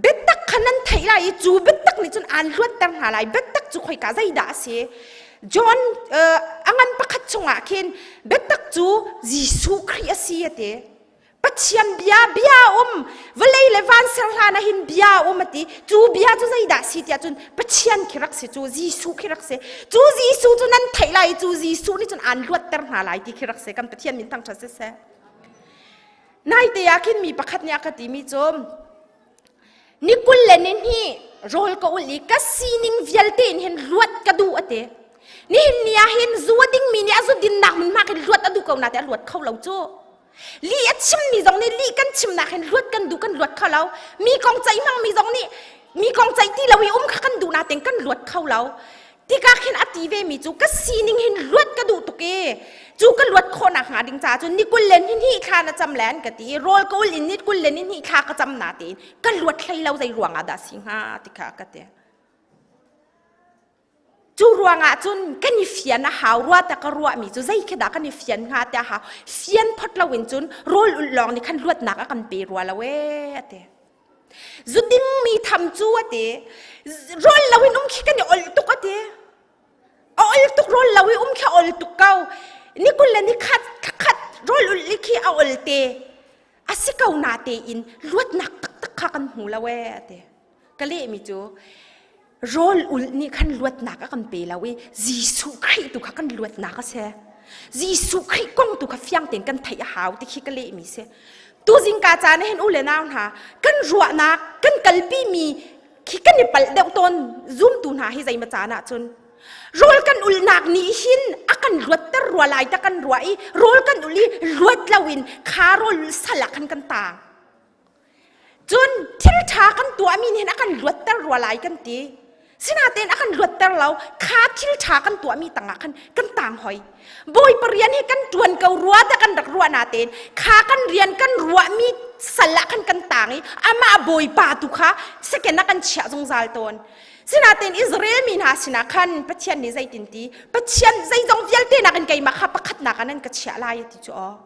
biatak kha nan theih lai i cu biatak nih cun aan luatter hna lai. Biatak cu khoika zeidah a si? John a ngan pakhat chungah khin biatak cu Jesuh Khrih a si a ti. Pathian bia bia um vawlei le van ser hlan ah hin bia um a ti. Cu bia cu zeidah si tiah cun Pathian khi rak si cu Jesuh khi rak si. Cu Jesuh cu nan theih lai i cu Jesuh nih cun aan luatter hna lai ti khi rak si. Kan Pathian min thangṭhat siseh. Naite ah khin mi pakhat nih a ka timi cu ni 22 rawl ka ulh i ka sining vialte in hin luat ka duh a ti. Nihin ni ah hin zu a dingmi nih a zu dinnak hmunhma khin luat a duh ko na te a luat kho lo cu. Lih a chimmi zong nih lih kan chimnak hin luat kan duh kan luat kho lo. Mi kong ceih hmangmi zong nih mi kong ceih ti lo i um kha kan duh na teng kan luat kho lo. Tikah khin a ti ve mi cu ka sining hin luat ka duh tuk i cu ka luat khawhnak hnga ding caah cun ni 22 thla na cam le an ka ti i rawl ka ul in ni 22 thla ka cam na tiin ka luat hlei lo zei ruang ah dah si hnga ti kha ka ti. Cu ruangah cun kan i fian a hau rua ta ka ruahmi cu zei khi dah kan i fian hnga ti a hau. Fian phot loin cun rawl ulh lawng nih khan luatnak a kan pe rua lo ee a ti. Zu dingmi tham cu a ti. Rawl loin um khi kan i ol tuk a ti. A ol tuk rawl lo i um khi a ol tuk ko. Ni kul le ni khat khat rawl ulh li khi a ol te. A si ko na tein luatnak taktak kha kan hmu lo ee a ti. Ka lehmi cu rawl ulh nih khan luatnak a kan pe lo i Jesuh Khrih tu kha kan luatnak a si. Jesuh Khrih kong tu kha fiang tein kan theih a hau ti khi ka lehmi si. Tuzing ka caan hin u le nau hna kan ruahnak kan kalpi mi khi kan i palh deuh tawn zumtu hna hi zeima caan ah cun rawl kan ulnak nih hin a kan luatter rua lai ta kan ruah i rawl kan ul i luat loin kha rawl sal ah khan kan taang Cun thil ṭha kan tuahmi nih hin a kan luatter rua lai kan ti. Sinain a kan luatter lo. Kha thil ṭha kan tuahmi tangah khan kan tang hoi. Bawipa rian hi kan ṭuan ko rua dah kan rak ruah natein kha kan rian kan ruahmi sal ah khan kan tang i amah Bawipa tu kha second ah kan chiah zungzal tawn. Sinain Israel mi hna sinah khan Pathian nih zeitin ti? Pathian zeizong vialte nakin keimah kha pakhatnak ah nan ka chiah lai a ti cu aw.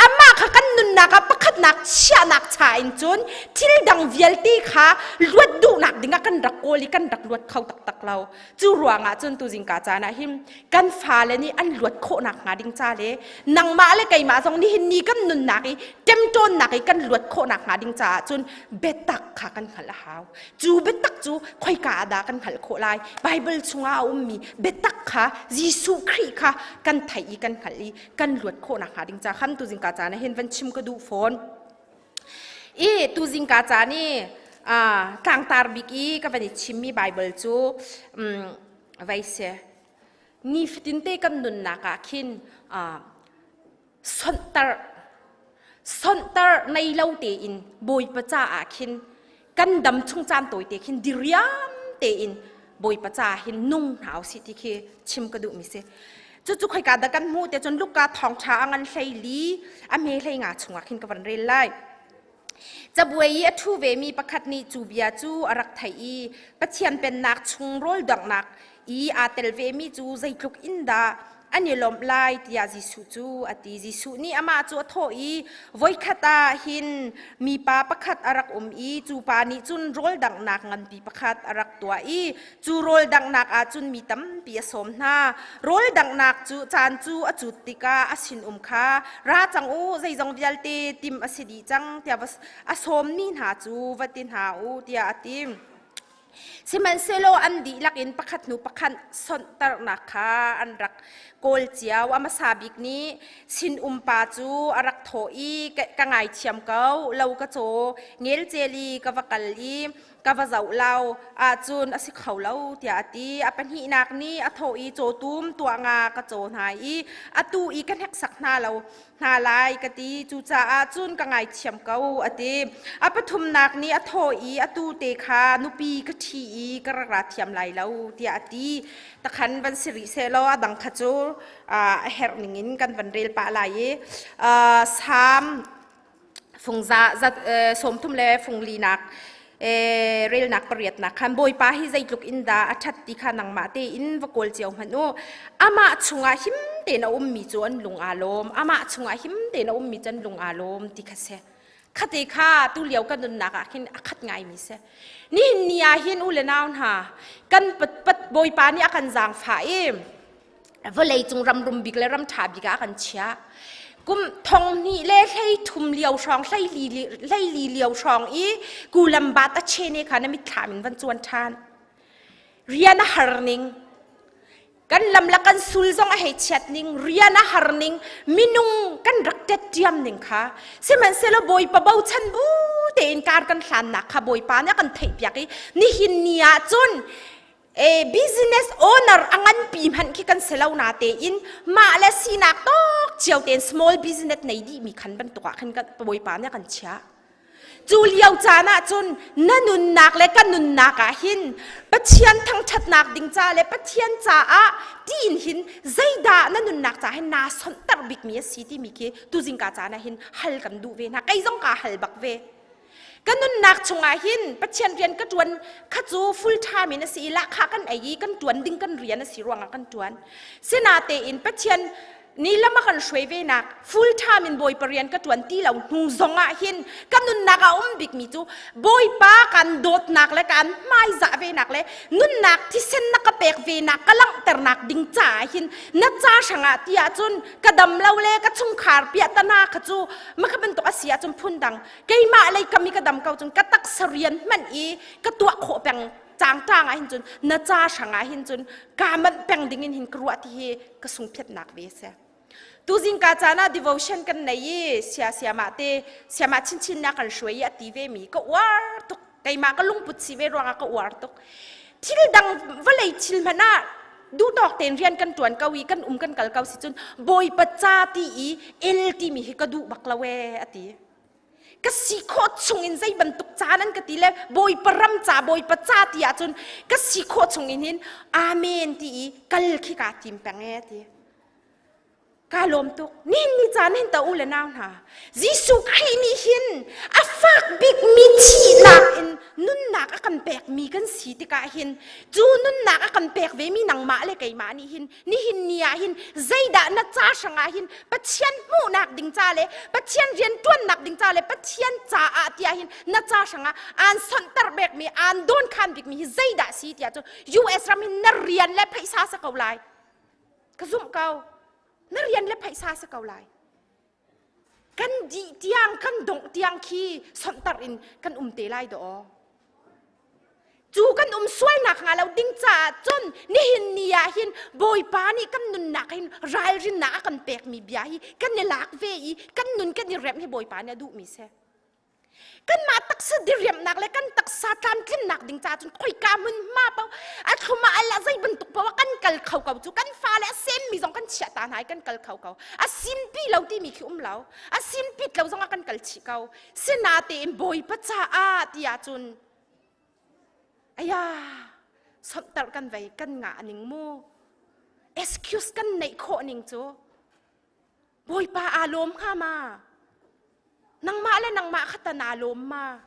Amah kha kan nunnak ah pakhatnak chiahnak cha in cun thil dang vialte kha luat duhnak dingah kan rak kawl i kan rak luat kho taktak lo. Cu ruangah cun tuzingka caan ah hin kan fale nih an luat khawhnak hnga ding ca le nangmah le keimah zong nihin ni kan nunnak i ṭemṭawnnak i kan luat khawhnak hnga ding caah cun biatak kha kan hngalh a hau. Cu biatak cu khoika ah dah kan hngalh khawh lai? Bible chungah a ummi biatak kha Jesuh Khrih kha kan theih i kan hngalh i kan luat khawh nakhnga ding ca khan tuzingka caan ah hin van chim ka duh fawn. I tuzingka caan i tlangtar bik i ka van i chimmi Bible cu vai si nifatin te kan nunnak ah khin sonhtar sonhtar nei lo tein Bawipa caah khin kan dam chung caan tawite khin diriam tein Bawipa ca hin nung hna usih ti khi chim ka duhmi si. Cucu khoika dah kan hmuh te cun Luka thawngṭha a ngan 14 a hme 15 chungah khin ka van rel lai. Cabuai i a ṭhu vemi pakhat nih cu bia cu a rak theih i Pathian pennak chung rawl donghnak i aa tel vemi cu zeitluk in dah an i lawmh lai tiah Jesuh cu a ti. Jesuh nih amah cu a thawh i voikhat ah hin mipa pakhat a rak um i cu pa nih cun rawl danghnak nganpi pakhat a rak tuah i cu rawl danghnak ah cun mi tampi a sawm hna. Rawl danghnak cu caan cu a cut tikah a sinum kha ra cang u zeizong vialte tim a si dih cang tiah a sawmmi hna cu va ti hna u tiah a ti. Sihmanhsehlaw an dihlak in pakhat hnu pakhat sonhtarhnak kha an rak kawl cio. A hmasa bik nih sinum pa cu a rak thawh i ka ngaithiam ko, lo ka caw, ngelcel i ka va kal i Ka va zoh lo ahcun a si kho lo tiah a ti. A pahnihnak nih a thawh i cawtum tuah nga ka caw hna i atu i ka hneksak hna lo hna lai ka ti. Cucaah cun ka ngaithiam ko a ti. A pathumnak nih a thawh i atu te kha nupi ka ṭhi i ka rak ra thiam lai lo tiah a ti. Takhan van si rih sehlaw a dang kha cu a herh ningin kan van rel pah lai i Salm fungza zat 30 le funglinak relnak pariatnak khan Bawipa hi zeitluk in dah a ṭhat ti kha nangmah tein va kawl cio hmanh u. Amah chungah him tein a ummi cu an lung aa lawm. Amah chungah him tein a ummi cu an lung aa lawm ti kha si. Khate kha tu lio kan nunnak ah khin a khat ngaimi si. Nihin ni ah hin u le nau hna kan pat Bawipa nih a kan zaangfah i vawlei cung ram rum bik le ram ṭha bik ah kan chiah. Kum thong hnih le hlei thum lio hrawng hlei li lio hrawng i kulambat a chene kha na mitthlam in van cuan ṭhan. Rian a har ning kan lam le kan sul zong a hei chiat ning rian a har ning minung kan rak tet ṭiam ning kha sihmanhsehlaw Bawipa bochan bu tein kar kan hlannak kha Bawipa nih a kan theihpiak i nihin ni ah cun e business owner a nganpi hmanh khi kan si lo na tein mah le sinak tawk cio tein small business nei dih mi khan bantuk ah khan Bawipa nih a kan chiah. Cu lio caan ah cun na nunnak le ka nunnak ah hin Pathian thangṭhatnak ding ca le Pathian caah tiin hin zeidah na nunnak ca hin naa sonhter bikmi a si timi khi tuzingka caan ah hin hal kan duh ve hna. Kei zong kaa hal bak ve. Ka nunnak chungah hin Pathian rian ka ṭuan kha cu full time in a si i lahkhah kan ei i kan ṭuan ding kan rian a si ruangah kan ṭuan. Sinatein Pathian ni lam a kan hruai ve nak full time in Bawipa rian ka ṭuan ti lo hnu zong ah hin ka nunnak a um bikmi cu Bawipa kan dawtnak le kan hmaizah ve nak le nunnak thisen na ka pek ve nak ka langhternak ding caah hin na ca hrangah ti ahcun ka dam lo le ka chungkhar piahtana kha cu maka bantuk a si ahcun phundang keimah lei kam i ka dam ko cun ka taksa rian hmanh i ka tuah khawh peng cangtang ah hin cun na ca hrangah hin cun kaa manh peng ding in hin ka ruah ti hi ka sungphiatnak ve si. Tuzing ka caan ah devotion kan nei i sia siamah te siamah chinchin na kan hruai i a ti ve mi ka uar tuk keimah ka lungput si ve ruangah ka uar tuk thil dang vawlei thil hmanh ah duhtawk tein rian kan tuan ko i kan um kan kal ko si cun bawipa ca ti i el timi hi ka duh bak lo ee a ti ka si khawh chung in zei bantuk caan an ka ti le bawipa ram ca bawipa ca ti ahcun ka si khawh chung in hin amen ti i kal khi kaa tim peng e ti ka lawm tuk nihin ni caan hin ta u le nau hna Jesuh Khrih nih hin a fak bikmi thihnak in nunnak a kan pekmi kan si tikah hin cu nunnak a kan pek vemi nangmah le keimah nih hin nihin ni ah hin zeidah na ca hrangah hin Pathian hmuhnak ding ca le Pathian rian ṭuannak ding ca le Pathian caah tiah hin na ca hrangah aan sonhter bekmi aan dawnkhan bikmi hi zeidah si tiah cu US ram hin na rian le phaisa sa ko lai ka zumh ko na rian le phaisa sa ko lai kan dih tiang kan dongh tiang khi sonhtar in kan um te lai daw cu kan um sualnak hnga lo ding caah cun nihin ni ah hin bawipa nih kan nunnak hin ralrinnak a kan pekmi bia hi kan i lak ve i kan nun kan i remh hi bawipa nih a duhmi si kanmah taksa diriamnak le kan taksa tlamtlinnak ding ca cun khoika hmun hma po a thlum ah al ah zei bantuk poah kan kal kho ko cu kan fale a semmi zong kan chiah ta hna i kan kal kho ko a simpi lo timi khi um lo a simpit lo zong ah kan kal chih ko sinatein bawipa caah tiah cun aya sonhtarh kan vei kan ngah ning mu excuse kan neih khawh ning cu Bawipa aa lawm hnga ma? Nangmah le nangmah kha ta naa lawm ma?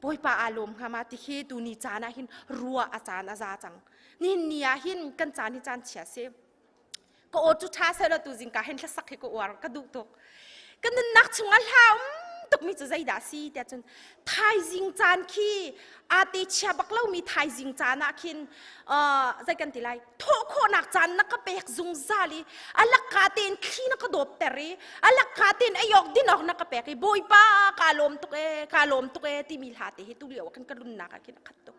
Bawipa aa lawm hnga ma ti khi tuni caan ah hin ruah a caan a za cang. Nihin ni ah hin kan caan hi caan chia si. Ka aw cu ṭha seh law tu zingka hin hlasak hi ka uar ka duh tuk. Ka nunnak chungah hla um tukmi cu zeidah si tiah cun thaizing caan khi aa te chia bak lomi thaizing caan ah khin zei kan ti lai thawh khawhnak caan na ka pek zungzal i a lakka tein thli na ka dawpter i a lakka tein ei awk din awk na ka pek i bawipa kaa lawm tuk ee kaa lawm tuk ee timi hla te hi tu lio ah khan ka lunnak ah khin a khat tuk.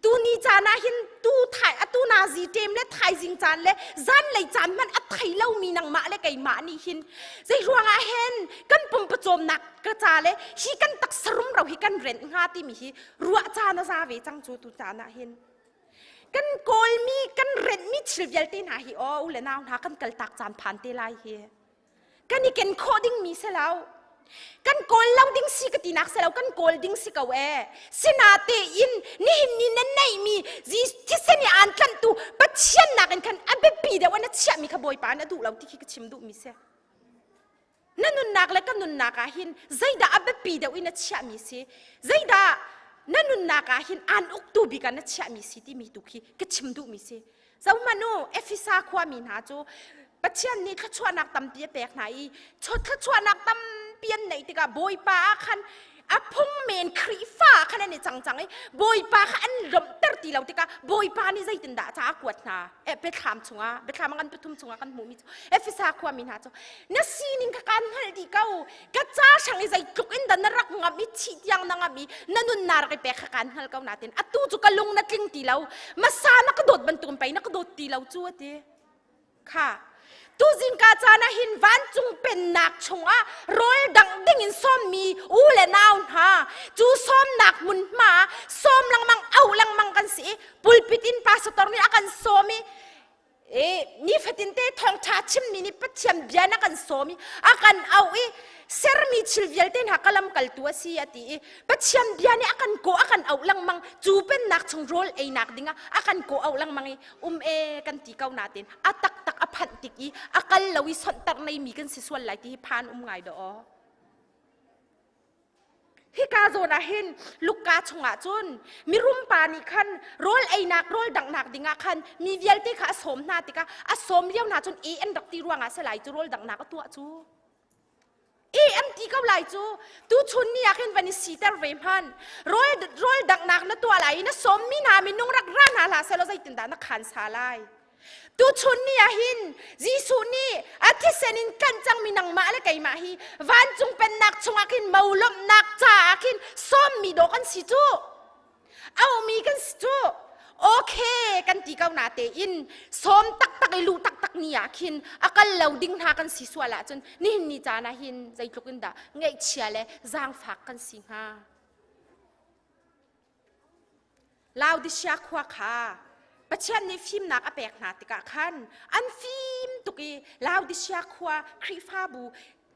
Tu ni caan ah hin tu thai atu nazi ṭem le thaizing caan le zanlei caan hmanh a thei lomi nangmah le keimah nih hin zei ruangah hen kan pumpawcawmnak ka ca le hi kan taksa rumro hi kan renh hnga timi hi ruah caan a za ve cang cu tu caan ah hin. Kan kawlmi kan renhmi thil vialte hna hi aw u le nau hna kan kaltak caan phan te lai hi. Kan i ken khawh dingmi si lo. Kan kawl lo ding si ka tinak si lo, kan kawl ding si ko ee. Sinate in nihin ni na neihmi thisen i aan tlanhtu Pathian nakin khan a biapi deuh na chiahmi kha Bawipa na duh lo ti khi ka chim duhmi si. Na nunnak le ka nunnak ah hin zeidah a biapi deuh in na chiahmi si? Zeidah na nunnak ah hin aan uktu bik ah na chiahmi si timi tu khi ka chim duhmi si. Zohhmanh u, Efesa khuami hna cu Pathian nih thluachuahnak tampi a pek hna i thluachuahnak tampi an neih tikah Bawipa ah khan a phung men Khrihfa ah khan an i cang cang i Bawipa kha an lawmhter ti lo tikah Bawipa nih zeitindah ca a kuat hna? Eh, biathlam chungah biathlam a ngan pathum chungah kan hmuhmi cu Efesa khuami hna cu na sining kha kaan hngalh dih ko ka ca hrang i zeitluk in dah na rak ngamh i thih tiang na ngamh i na nunnak rak i pek kha kaan hngal ko natin atu cu ka lung na tling ti lo masa na ka dawt bantukin pei na ka dawt ti lo cu a ti kha tuzingka caan ah hin vancung pennak chungah rawl dangh dingin sawmmi u le nau hna cu sawmnak hmunhma sawm lengmang auh lengmang kan si i pulpit in pastor nih a kan sawm i E, nifatin te thawngṭha chimmi nih Pathian bia na kan sawm i a kan auh i sermi thil vialte hna ka lamkaltu a si a ti i Pathian bia nih a kan kawh a kan auh lengmang cu pennak chung rawl einak dingah a kan kawh auh lengmang i um e kan ti ko natin a taktak a phanh tik i a kal lo i sonhtarh neimi kan si sual lai ti hi phan um ngai daw aw. Hika zawn ah hin Luka chungah cun mirum pa nih khan rawl einak rawl danghnak dingah khan mi vialte kha a sawm hna tikah a sawm lio hna cun e an rak ti ruangah si lai cu rawl danghnak a tuah cu. E an ti ko lai cu tu chun ni ah khin van i siter ve hman rawl rawl danghnak na tuah lai i na sawm mi hna minung rak ra hna hlah selaw zeitindah na khan sa lai. Tuchun ni ah hin Jesuh nih a thisen in tlanh cangmi nangmah le keimah hi vancung pennak chungah khin mo lawmhnak caah khin sawmmi dawh kan si cu. Auhmi kan si cu. Okay kan ti ko na tein sawm taktak i luh taktak ni ah khin a kal lo ding hna kan si sual ahcun nihin ni caan ah hin zeitluk in dah ngaihchia le zaangfak kan si hnga. Laodisia khua kha Pathian nih fimnak a pek hna tikah khan an fim tuk i Laodisia khua Khrihfabu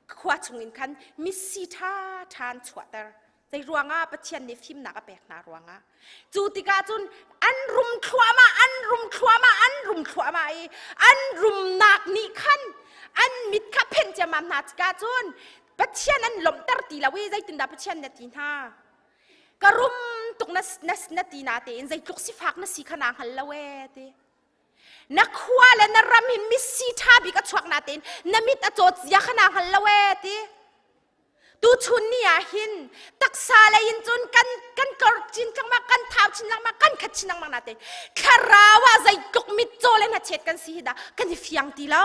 khua chungin khan misi ṭha ṭha an chuahter. Zei ruangah Pathian nih fimnak a pek hna ruangah. Cu tikah cun an rum thluahmah, an rum thluahmah, an rum thluahmah i an rumnak nih khan an mit kha phenh ciammam hna tikah cun Pathian an lawmhter ti lo i zeitindah Pathian na ti hna? Ka rum tuk na, na, na ti na tein zeitluk sifak na si kha naa hngal lo ee ti. Na khua le na ram hin misi ṭha bik a chuak na tein na mit a cawt zia kha naa hngal lo ee ti. Tuchun ni ah hin taksa lei in cun kan kan tlor chin lengmang kan thau chin lengmang kan khat chin lengmang na tein thlarau ah zeitluk mitcaw le hnachet kan si hi dah kan i fiang ti lo.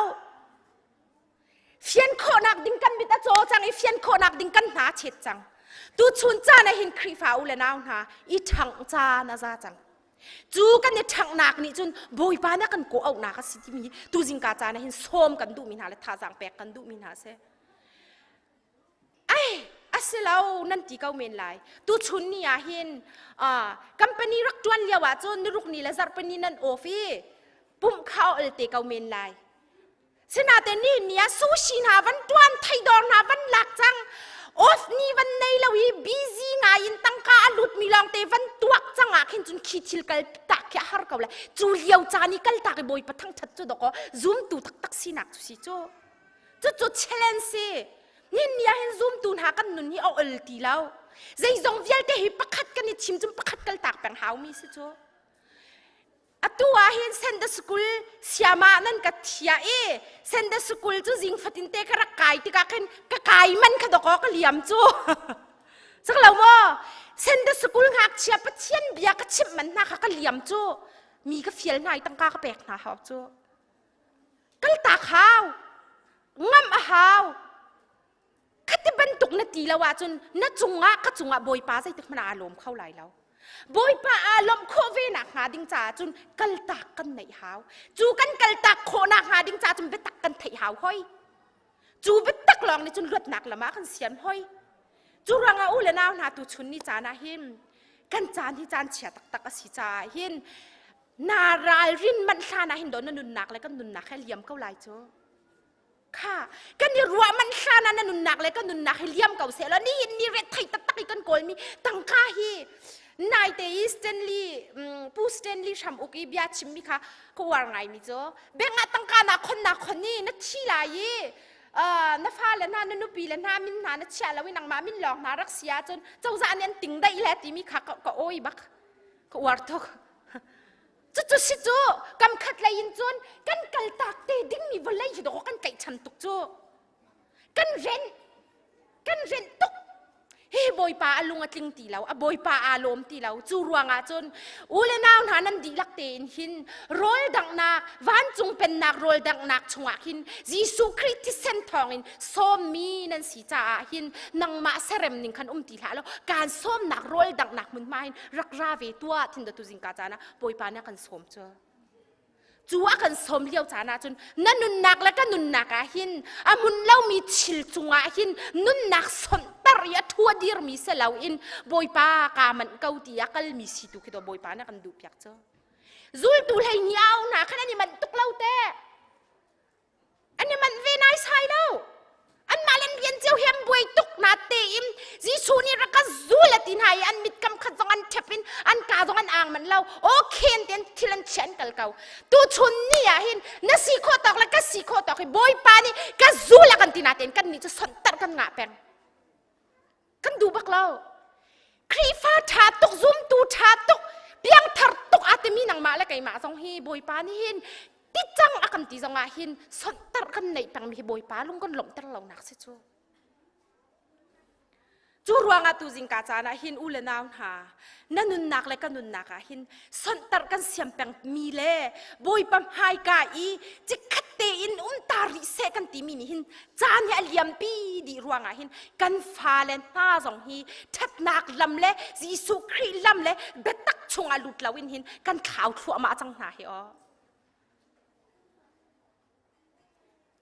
Fian khawhnak ding kan mit a caw cang i fian khawhnak ding kan hna chet cang. Tuchun caan ah hin Khrihfa u le nau hna i ṭhangh caan a za cang. Cu kan i ṭhanghnak nih cun Bawipa nih a kan kawh auhnak a si timi tuzingka caan ah hin sawm kan duhmi hna le thazaang pek kan duhmi hna a si. Ai, a si lo nan ti ko men lai. Tuchun ni ah hin uh, company rak ṭuan lio ah cun niruk ni le zarhpini nan off i pumh kha ol te ko men lai. Sinain ni ni ah sushi hna van tuan theidawr hna van lak cang off ni van nei lo i busy ngai in tangka a lut mi lawng te van tuak cang ah khin cun khi thil kal tak khi a har ko le cu lio caan i kal tak i bawipa thangthat cu doko zumtu taktak sinak cu si cu cu cu challenge si nin ni ah hin zumtu hna kan nun hi a ol ti lo zeizong vialte hi pakhat kan i thim cun pakhat kal tak peng hau mi si cu Atu ah hin Sunday School siama nan ka thia i Sunday School cu zing fatin te ka rak kai tikah khin ka kai man kha dawkaw ka liam cu. Sak lo maw? Sunday School ngakchia Pathian bia ka chimh man hna kha ka liam cu. Mi ka fial hna i tangka ka pek hna hau cu. Kaltak hau. Ngam a hau. Khati bantuk na ti lo ahcun na cungah ka cungah Bawipa zeitik hmanh ah aa lawm kho lai lo. Bawipa aa lawmh khawh ve nak hnga ding caah cun kaltak kan neih hau. Cu kan kaltak khawh nak hnga ding caah cun biatak kan theih hau hoi. Cu biatak lawng nih cun luatnak lam ah kan siam hoi. Cu ruangah u le nau hna tu chun ni caan ah hin kan caan hi caan chia taktak a si caah hin na ralrin manh hlan ah hin do na nunnak le kan nunnak he liam ko lai cu. Kha kan i ruah manh hlan ah na nunnak le kan nunnak hi liam ko seh law nihin ni ret thei taktak i kan kawlmi tangka hi naite i Stanley Pu Stanley hram uk i bia chimmi kha ka uar ngaimi cu bank ah tangka na khon na khon i na thi lai i na fale hna na nupi le hna min hna na chiah lo i nangmah min lawng hna rak si ahcun cozah nih an ting daih le timi kha ka oi bak ka uar tuk. Cucu si cu kam khat lei in cun kan kaltak te dingmi vawlei hi dawh kan tlaihchan tuk cu. Kan renh kan renh tuk. Hi Bawipa a lung a tling ti lo, a Bawipa aa lawm ti lo. Cu ruangah cun u le nau hna nan dihlak tein hin rawl danghnak vancung pennak rawl danghnak chungah hin Jesuh Khrih thisen thawngin sawmmi nan si caah hin nangmah serem ning khan um ti hlah law kaan sawmnak rawl danghnak hmunhma hin rak ra ve tuah thin tu zingka caan ah Bawipa nih a kan sawm cu. Cu a kan sawm lio caan ah cun na nunnak le ka nunnak ah hin a hmun lomi thil cungah hin nunnak sonhtar i a thua dirmi si loin Bawipa kaa manh ko ti a kalmi si tu khi to Bawipa nih a kan duh piak cu. Zultu hlei ni au hna khan an i manh tuk lo te. An i manh ve naisai lo. Anmah le an rian cio hi an buai tuk na tein Jesuh nih rak ka zul a ti hna i an mit kam khat zong an ṭhep in an ka zong an ang manh lo. Aw khen ten thil an chia an kal ko. Tuchun ni ah hin na si khawh tawk le ka si khawh tawk hi Bawipa nih ka zul a kan ti na tein kan nih cu sonhtarh kan ngah peng. Kan duh bak lo. Khrihfa ṭha tuk, zumtu ṭha tuk, piangthar tuk aa timi nangmah le keimah zong hi Bawipa nih hin ti cang a kan ti zong ah hin sonhtarh kan neih pengmi hi Bawipa lung kan lawmhter lonak si cu. Cu ruangah tu zingka caan ah hin u le nau hna na nunnak le ka nunnak ah hin sonhtarh kan siam pengmi le Bawipa hmaika i chikkhat tein um ta rih seh kan timi nih hin caan hi a liampi dih ruangah hin kan fale hna zong hi ṭhatnak lam le Jesuh Khrih lam le biatak chungah lut loin hin kan thlau thluahmah cang hna hi aw.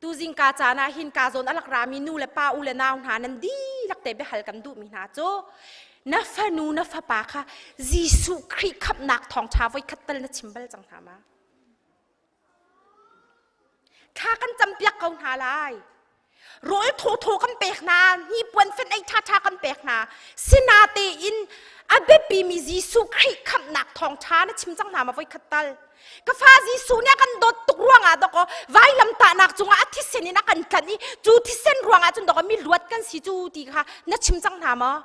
Tu zingka caan ah hin ka zawn a lak rami nu le pa u le nau hna nan dihlak te biahal kan duhmi hna cu na fanu na fapa kha Jesuh Khrih khamhnak thawngṭha voikhat tal na chim bal cang hna ma? Thla kan campiak ko hna lai. Rawl thawthaw kan pek hna, hnipuan fenh ei ṭhaṭha kan pek hna. Sinatein a biapimi Jesuh Khrih khamhnak thawngṭha na chim cang hna ma voikhat tal? Ka fa Jesuh nih a kan dawt tuk ruangah dawkaw vailamtahnak cungah a thisen in a kan tlanh i cu thisen ruangah cun dawkaw mi luat kan si cu ti kha na chim cang hna maw?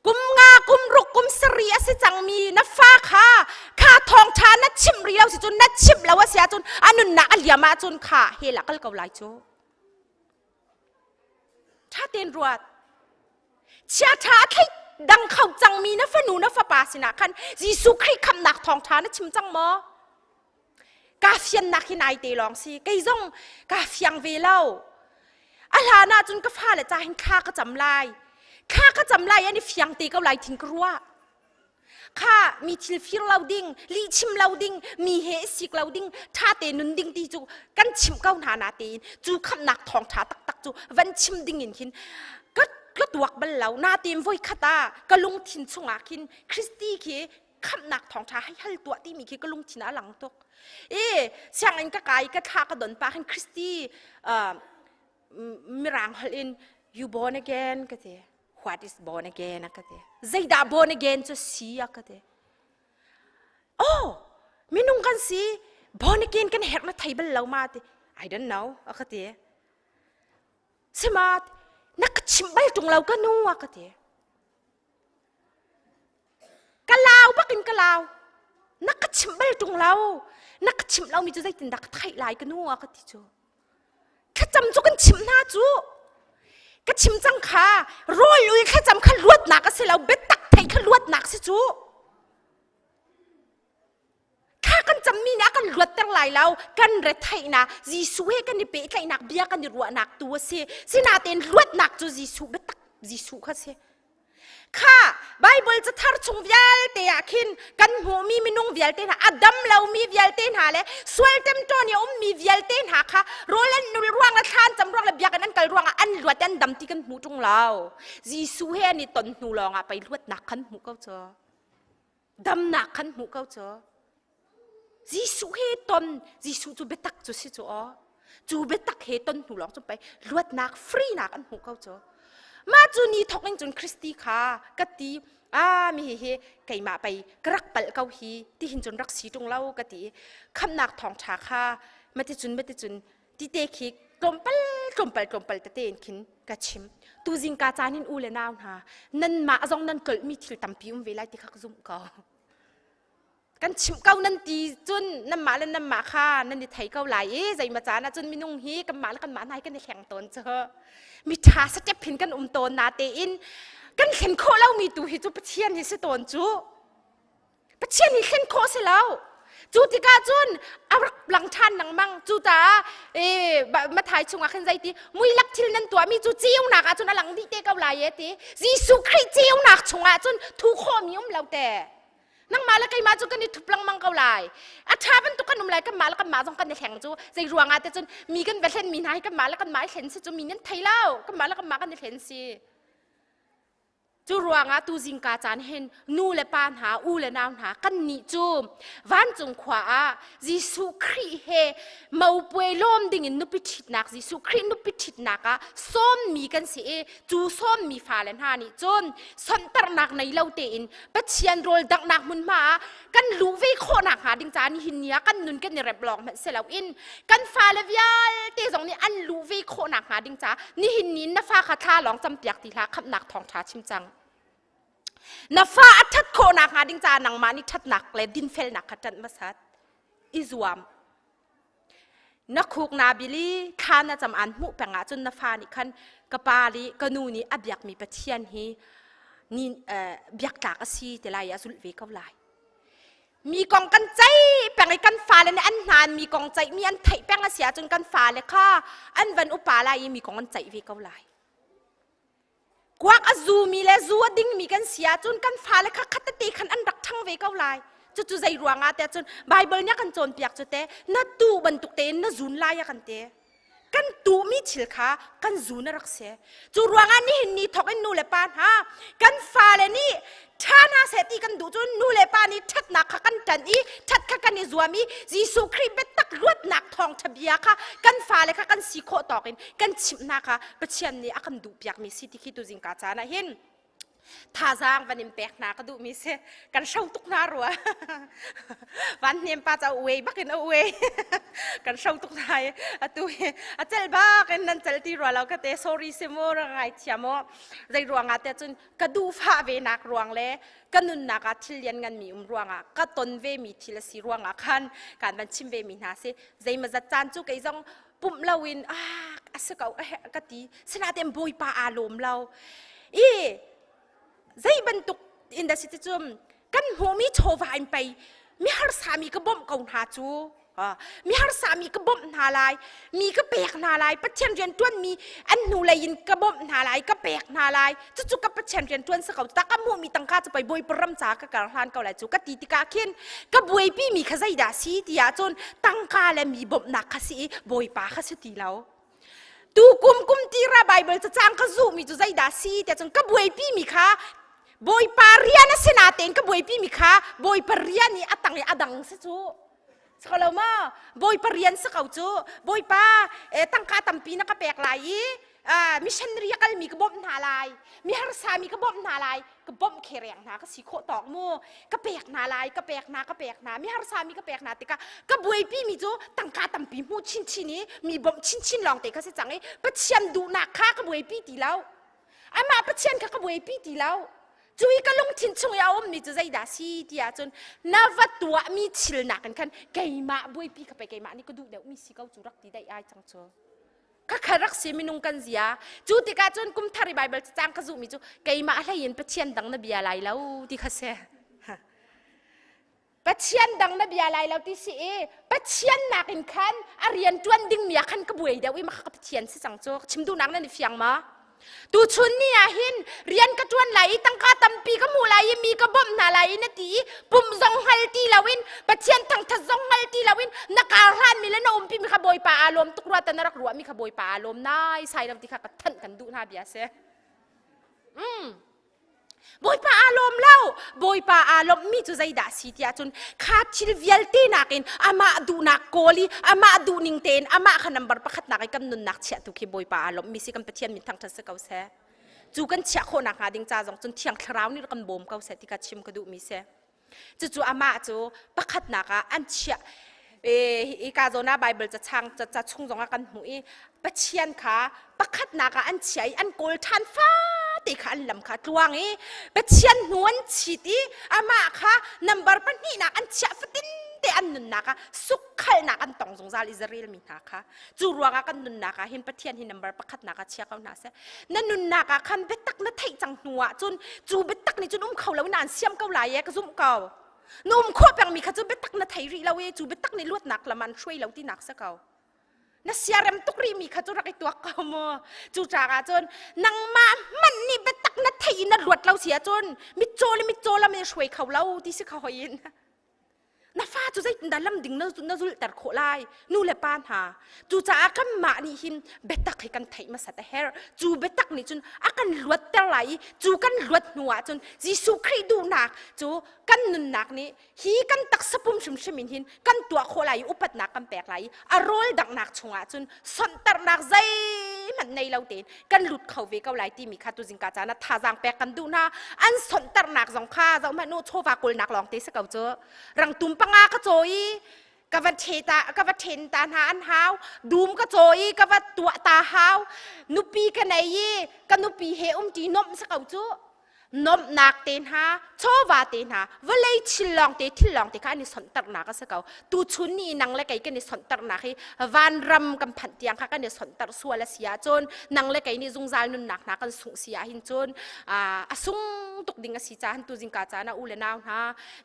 Kum nga, kum ruk, kum sarih a si cangmi na fa kha kha thawngṭha na chimh rih lo si cun na chimh lo a si ahcun a nunnak a liam ahcun kha hell ah kal ko lai cu. Ṭha tein ruat. Chiaṭha a thei dang kho cangmi na fanu na fapa sinah khan Jesuh Khrih khamhnak thawngṭha na chim cang maw? Kaa fiannak hi nai te lawng si. Kei zong kaa fiang ve lo. A hlan ah cun ka fale ca hin thla ka cam lai. Thla ka cam lai an i fiang te ko lai thin ka ruah. Kha mi thil fir lo ding, lih chim lo ding, mi he i sik lo ding, ṭha te nun ding ti cu kan chimh ko hna na tein cu khamhnak thawngṭha taktak cu van chim ding in khin ka ka tuak bal lo. Natein voikhat ah ka lungthin chungah khin Christi khi khamhnak thawngṭha hei hal tuah timi khi ka lungthin ah a lang tuk. I sianginn ka kai ka thla ka don pa khin Christi mirang holh in you born again ka ti. What is born again a ka ti. Zeidah born again cu si a ka ti. Oh, minung kan si born again kan herh na thei bal lo ma ti. I don't know a ka ti. Sima na ka chimh bal ṭung lo ka nu a ka ti. Ka lau bakin ka lau. Na ka chimh bal ṭung lo. Na ka chimh lomi cu zeitindah ka theih lai ka nu a ka ti cu. Thlacam cu kan chimh hna cu. Ka chim cang kha rawl ul thlacam kha luatnak a si lo biatak thei kha luatnak si cu. Thla kan cammi nih a kan luatter lai lo. Kan retheihnak Jesuh he kan i pehtlaihnak bia kan i ruahnak tu a si. Sinain luatnak cu Jesuh biatak Jesuh kha si. Kha Bible cathar chung vialte ah khin kan hmuhmi minung vialte hna a dam lomi vialte hna le sual temṭawn i a ummi vialte hna kha rawl an nul ruang le thlan cam ruang le biakinn an kal ruangah an luat an dam ti kan hmu ṭung lo. Jesuh he an i ton hnu lawngah pei luatnak khan hmuh ko cu. Damnak khan hmuh ko cu. Jesuh he ton Jesuh cu biatak cu si cu aw. Cu biatak he ton hnu lawng cu pei luatnak free nak an hmuh ko cu. Mah cu ni thok in cun Christi kha ka ti a mi hi hi keimah pei ka rak palh ko hi ti hin cun rak si ṭung lo ka ti khamnak thawngṭha kha mati cun mati cun ti te khi tlawmpal tlawmpal tlawmpal tete in khin ka chim tu zingka caan in u le nau hna nanmah zong nan tlolhmi thil tampi um ve lai ti kha ka zumh ko kan chimh ko nan ti cun nanmah le nanmah kha nan i thei ko lai i zeima caan ah cun minung hi kanmah le kanmah hna hi kan i hleng tawn cu mi ṭha step hin kan um tawn na tein kan thlen khawh lomi tu hi cu Pathian hi si tawn cu Pathian hi thlen khawh si lo cu tikah cun a rak lang ṭhan lengmang cu caah e Mathai chungah khin zeiti muilak thil nan tuahmi cu ceunak ah cun a lang dih te ko lai e ti Jesuh Khrih ceunak chungah cun thu khawhmi um lo te nangmah le keimah cu kan i thup lengmang ko lai a ṭha bantuk kan um lai kanmah le kanmah zong kan i hleng cu zei ruangah te cun mi kan va hlen mi hna hi kanmah le kanmah i hlen si cu mi nan thei lo kanmah le kanmah kan i hlen si cu ruangah tu zingka caan hin nu le pa hna u le nau hna kan nih cu vancung khua ah Jesuh Khrih he mopuai lawm dingin nupi ṭhitnak Jesuh Khrih nupi ṭhitnak ah sawmmi kan si i cu sawmmi fale hna nih cun sonhtarhnak nei lo tein Pathian rawl danghnak hmunhma ah kan luh ve khawhnak hnga ding ca nihin ni ah kan nun kan i rep lawng hmanh si loin kan fale vialte zong nih an luh ve khawhnak hnga ding ca nihin ni na fa kha thla lawng campiak ti hlah khamhnak thawngṭha chim cang na fa a ṭhat khawhnak hnga ding ca nangmah nih ṭhatnak le dinfelnak kha ṭanh hmasat i zuam Na khuk naa bil i thla na cam aan hmuh peng ahcun na fa nih khan ka pa le ka nu nih a biakmi Pathian hi ni biak tlak a si ti lai i a zulh ve ko lai. Mi kong kan ceih peng i kan fale nih an hnan mi kong ceihmi an theih peng a si ahcun kan fale kha an van upa lai i mi kong an ceih ve ko lai. Kuak a zumi le zu a dingmi kan si ahcun kan fale kha khat tete khan an rak ṭhang ve ko lai. Cucu zei ruangah tiah cun Baibal nih a kan cawnpiak cu te na tuh bantuk tein na zun lai a kan ti. Kan tuhmi thil kha kan zun a rak si. Cu ruangah nihin ni thawk in nu le pa hna kan fale nih ṭha hna seh ti kan duh cun nu le pa nih ṭhatnak kha kan ṭanh i ṭhat kha kan i zuam i Jesuh Khrih biatak luatnak thawngṭha bia kha kan fale kha kan si khawh tawk in kan chimh hna kha Pathian nih a kan duhpiakmi si ti khi tu zingka caan ah hin thazaang van in pek hna ka duhmi si kan hro tuk hna rua van hnem pa ca uai bakin a uai kan hro tuk hna i atu hi a cel bak in nan cel ti rua lo ka te sorry si mu ra ngai thiam u zei ruangah te cun ka duhfah ve nak ruang le ka nunnak ah thil lian nganmi um ruangah ka ton ve mi thil a si ruangah khan kan van chim ve mi hna si zeimazat caan cu kei zong pumh loin ah a si ko ka ti sinain bawipa aa lawm lo i zei bantuk in dah si ti cu kan hmuhmi chawva in pei mi harsa mi ka bawmh ko hna cu mi harsa mi ka bawmh hna lai mi ka pek hna lai pathian rian tuan mi an hnu lei in ka bawmh hna lai ka pek hna lai cucu ka pathian rian tuan sa ko ta ka hmuh mi tangka cu pei bawipa ram ca ka kar hlan ko lai cu ka ti tikah khin ka buaipi mi kha zeidah si ti ahcun tangka le mi bawmhnak kha si i bawipa kha si ti lo tu kum kum tira bible cacang ka zuh mi cu zeidah si tiah cun ka buaipi mi kha bawipa rian a si natein ka buaipi mi kha bawipa rian i a tang i a dang si cu Sako ma bawipa rian si ko cu bawipa tangka tampi na ka pek lai i missionary a kalmi ka bawmh hna lai mi harsa mi ka bawmh hna lai ka bawmh khereng hna ka si khawh tawk mu ka pek hna lai ka pek hna ka pek hna mi harsa mi ka pek hna tikah ka buaipi mi cu tangka tampi hmu chinchin i mi bawmh chinchin lawng te kha si cang i Pathian duhnak kha ka buaipi ti lo amah Pathian kha ka buaipi ti lo cu i ka lungthin chung i a ummi cu zeidah si ti ahcun na va tuahmi thil nakin khan keimah buaipi kha pei keimah nih ka duh deuhmi si ko cu rak ti daih ai cang cu khakha rak si minung kan zia cu tikah cun kum thar i Bible cacang ka zuhmi cu keimah hlei in Pathian dang na bia lai lo ti kha si Pathian dang na bia lai lo ti si i Pathian nakin khan a rian ṭuan dingmi ah khan ka buai deuh i mah ka Pathian si cang cu chim duhnak nan i fiang ma? Tuchun ni ah hin rian ka ṭuan lai i tangka tampi ka hmu lai i mi ka bawmh hna lai i na ti i pum zong hngal ti loin Pathian thangṭhat zong hngal ti loin na kar hlanmi le na umpi mi kha Bawipa aa lawm tuk rua ta na rak ruahmi kha Bawipa aa lawm nai sai lo ti kha ka thanh kan duh hna bia si. Mm. Bawipa aa lawm lo. Bawipa aa lawmhmi cu zeidah si tiah cun kha thil vialte nakin amah duhnak kawl i amah duhning tein amah kha number pakhat nak i kan nunnak chiahtu khi Bawipa aa lawmhmi si kan Pathian min thangṭhat si ko seh. Cu kan chiah khawh nakhnga ding ca zong cun Thiang Thlarau nih kan bawm ko seh ti kha chim ka duhmi si. Cucu amah cu pakhatnak ah an chiah i ka zawn ah Bible cachang ca chung zong ah kan hmuh i Pathian kha pakhatnak ah an chiah i an kawl ṭhan fate kha an lam kha tluang i Pathian hnu an chit i amah kha number pahnihnak an chiah fatin te an nunnak ah sukhalnak an tong zungzal Israel mi hna kha Cu ruangah kan nunnak ah hin Pathian hi number pakhatnak ah chia ko hna seh. Na nunnak ah khan biatak na theih cang hnu ah cun cu biatak nih cun um kho lo in an siam ko lai e ka zumh ko. Na um khawh pengmi kha cu biatak na thei rih lo i cu biatak nih luatnak lam an hruai lo tinak si ko. Na siarem tuk rih mi kha cu rak i tuak ko mu. Cu caah cun nangmah hmanh nih biatak na theih i na luat lo si ahcun mitcaw le mitcaw lam in hruai kho lo ti si kho hoi in. Na fa cu zeitindah lam ding na zulhter khawh lai? Nu le pa hna, cucaah kanmah nih hin biatak hi kan theih hmasat a herh. Cu biatak nih cun a kan luatter lai i cu kan luat hnu ah cun Jesuh Khrih duhnak cu kan nunnak nih hi kan taksa pum hrimhrim in hin kan tuah khawh lai i upatnak kan pek lai i a rawl danghnak chungah cun sonhtarhnak zeihmanh nei lo tein kan lut kho ve ko lai timi kha tuzingka caan ah thazaang pek kan duh hna. An sonhtarhnak zong kha zohhmanh u, chawva kawlnak lawng te si ko cu. Rangtum panga ka caw i ka va the ta ka va then ta hna an hau, dum ka caw i ka va tuah ta hau, nupi ka nei i ka nupi he umṭi nomh si ko cu. Nomhnak te hna, chawva te hna, vawlei thil lawng te thil lawng te kha an i sonhtarhnak a si ko. Tuchun ni nang le kei kan i sonhtarhnak hi vanram kan phanh tiang kha kan i sonhtarh sual a si ahcun nang le kei nih zungzal nunnak hna kan sungh si ahhin cun a sung tuk ding a si caah tu zingka caan ah u le nau hna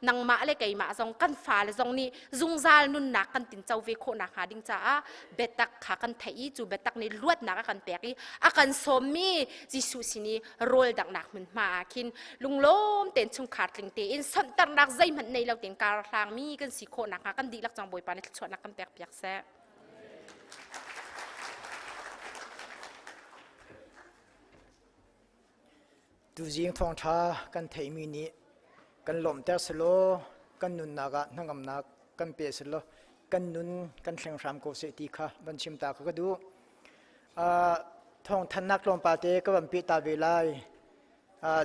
nangmah le keimah zong kan fale zong nih zungzal nunnak kan tinco ve khawh nakhnga ding caah biatak kha kan theih i cu biatak nih luatnak a kan pek i a kan sawmmi Jesuh sin i rawl danghnak hmunhma ah khin lunglawm tein chungkhar tling tein sonhtarnak zeihmanh nei lo tein kar hlangmi kan si khawh nakhnga kan dihlak cang Bawipa nih thluachuahnak kan pek piak seh. Tuzing thawngṭha kan theihmi nih kan lawmhter selaw kan nunnak ah hnangamnak kan pe selaw kan nun kan thleng hram ko seh ti kha van chim ta ka ka duh. Thawngthannak tlawmpal te ka van peh ta ve lai.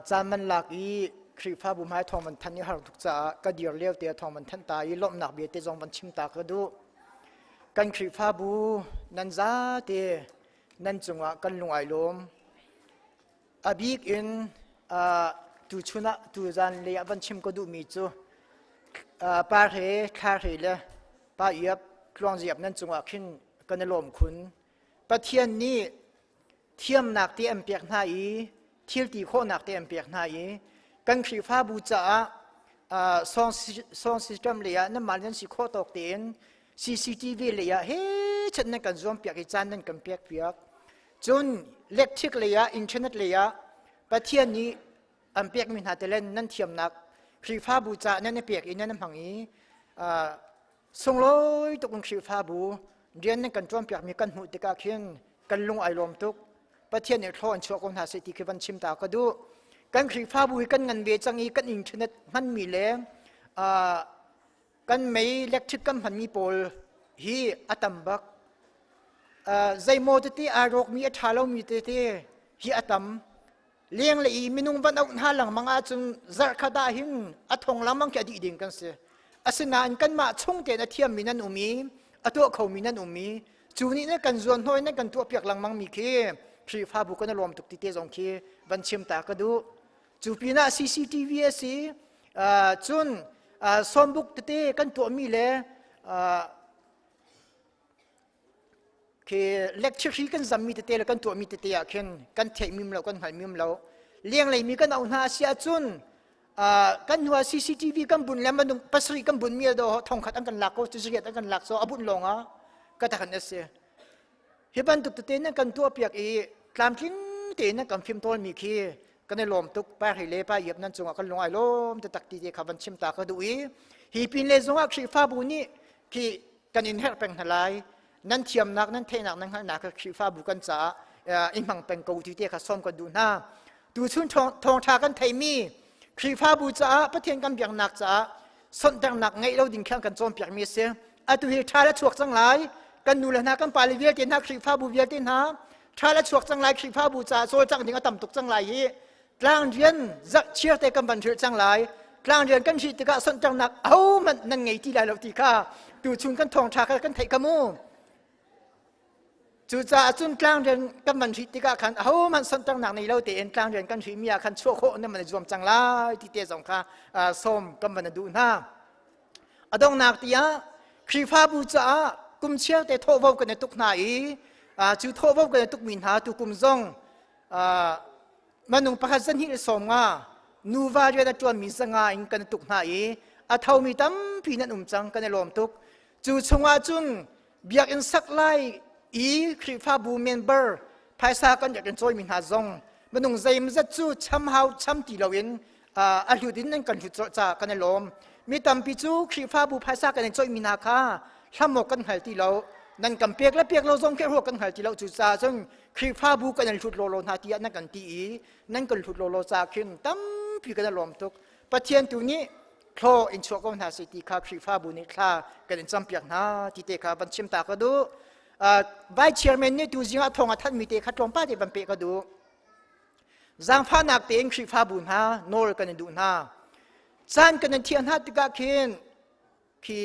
Caan man lak i Khrihfabu hmai thawng van thanh i har tuk caah ka dir lio te thawng van thanh ta i lawmhnak bia te zong van chim ta ka duh. Kan Khrihfabu nan zate nan cungah kan lung ai lawm. A bik in tuchun ah tuzan lei ah van chim ka duhmi cu pa hre thla hre le pa iap tluang ziap nan cungah khin kan i lawm khun. Pathian nih thiamnak te an pek hna i thil ti khawhnak te an pek hna i kan Khrihfabu caah song system lei ah nanmah nan si khawh tawk tein CCTV lei ah he chan nan kan zuam piak i caan nan kan pek piak. Cun electric lei ah internet lei ah Pathian nih an pekmi hna telen nan thiamnak Khrihfabu caah nan i pek i nan hmang i sunglawi tuk in Khrihfabu rian nan kan ṭuanpiakmi kan hmuh tikah khin kan lung ai lawm tuk. Pathian nih thlaw an chuah ko hna seh ti khi van chim ta ka duh. Kan Khrihfabu hi kan ngan ve cang i kan internet hmanmi le kan mei electric kan hmanmi pawl hi a tam bak. Zeimaw tete aa rawkmi a ṭha lomi tete hi a tam. Leng le i minung van auh hna lengmang ahcun zarhkhat ah hin a thong lengmang khi a dih ding kan si. Asinain kanmah chung tein a thiammi nan um i a tuah khomi nan um i cu nih nan kan zuan hnawh in nan kan tuahpiak lengmang mi khi Khrihfabu kan i lawm tuk ti te zong khi van chim ta ka duh. Cu pinah CCTV a si, cun sawmbuk tete kan tuahmi le Khi lecture hi kan zammi tete le kan tuahmi tete ah khin kan theih mim lo kan hngal mim lo. Lenglei mi kan auh hna a si ahcun kan hnu ah CCTV kan bun le manung pasarih kan bun mi do thongkhat an kan lak ko cuzariat an kan lak so a bun lawng ah ka takhan a si. Hi bantuk tete nan kan tuah piak i tlamtling tein nan kan fim tawl mi khi kan i lawm tuk. Pa hri le pa iap nan cungah kan lung ai lawm te tak ti te kha van chim ta ka duh i hi pin le zongah Khrihfabu nih khi kan in herh peng hna lai. Nan thiamnak, nan theihnak, nan hngalhnak kha Khrihfabu kan caah i hmang peng ko ti te kha sawm kan duh hna. Tuchun thawngṭha kan theimi Khrihfabu caah Pathian kan biaknak caah sonhternak ngeih lo ding khan kan cawnpiakmi a si. Atu hi ṭha le chuak cang lai. Kan nu le hna, kan pale vialte hna, Khrihfabu vialte hna, ṭha le chuak cang lai. Khrihfabu caah cawlcangh ding a tam tuk cang lai hi. Tlang rian zarh chiar te kan van hrilh cang lai. Tlang rian kan hrih tikah sonhternak ahohmanh nan ngei ti lai lo ti kha tuchun kan thawngṭha kha kan theih ka mu. Cucaah cun tlang rian kan van hrih tikah khan ahohmanh sonhternak nei lo tein tlang rian kan hrihmi ah khan chuah khawh nan van i zuam cang lai ti te zong kha sawm kan van duh hna. A donghnak tiah Khrihfabu caah kum chiar te thawhvo kan i tuk hna i cu thawhvo kan i tukmi hna tu kum zong manung pakhat zan hnih le sawm nga nuva rian a ṭuanmi zanga in kan i tuk hna i a thomi tampi nan um cang, kan i lawm tuk. Cu chungah cun biakinn sak lai i Khrihfabu member phaisa kan rak in cawimi hna zong minung zeimazat cu cham hau cham ti loin a hlut in nan kan hlut ca kan i lawm. Mi tampi cu Khrihfabu phaisa kan in cawihmi hna kha hlam awk kan hngal ti lo, nan kan pek le pek lo zong khi ruak kan hngal ti lo. Cucaah cun Khrihfabu kan in hlut lawlaw hna tiah nan kan ti i nan kan hlut lawlaw ca khin tampi kan i lawm tuk. Pathian tu nih thlaw in chuah ko hna seh ti kha Khrihfabu nih thla kan in campiak hna ti te kha van chim ta ka duh. Vice chairman nih tu zing ah thawng a thanhmi te kha tlawmpal te van peh ka duh. Zaangfahnak tein Khrihfabu hna nawl kan in duh hna. Caan kan in thiah hna tikah khin khi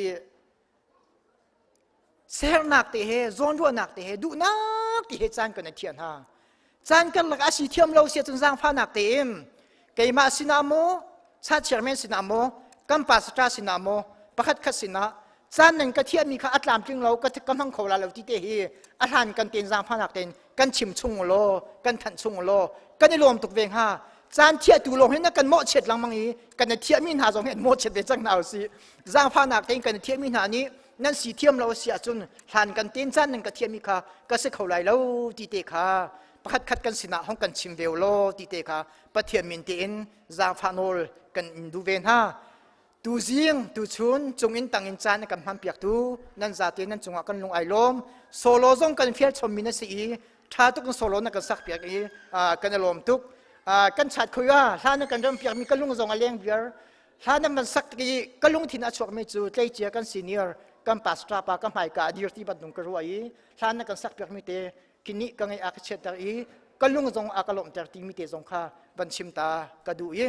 sernak te he, zawnruahnak te he, duhnak te he caan kan in thiah hna. Caan karlak a si thiam lo sia cun zaangfahnak tein keimah sinah maw, cha chairman sinah maw, kan pastor sinah maw, pakhat khat sinah caan nan ka thiahmi kha a tlamtling lo, ka ka hmang kho la lo ti te hi a hlan kan ten zaangfahnak tein kan chim chung law, kan thanh chung law kan i lawm tuk ve hnga. Caan thiahtu lawng hin na kan mawhchiat lengmang i kan i thiahmi hna zong hi an mawhchiat ve cang hna usih. Zaangfahnak tein kan i thiahmi hna nih nan si thiam lo si ahcun hlan kan ten caan nan ka thiahmi kha ka si kho lai lo ti te kha pakhat khat kan sinah hong kan chim ve law ti te kha Pathian min tein zaangfah nawl kan in duh ve hna. Tu zing tu chun cung in tang in caan kan hman piak tu nan zate nan cungah kan lung ai lawm. Solo zong kan fial chom mi na si i tha tuk in solo na kan sak piak i kan i lawm tuk. Kan chat khui a hlan kan ram piak mi ka lung zong a leng viar. Hlan nan van sak i ka lungthin a chuakmi cu tleicia kan senior kan pastor pa ka hmaika a dir ti bantuk ka ruah i hlan na kan sak piakmi te kini ka ngeih a ka chiatter i ka lung zong a ka lawmhter timi te zong kha van chim ta ka duh i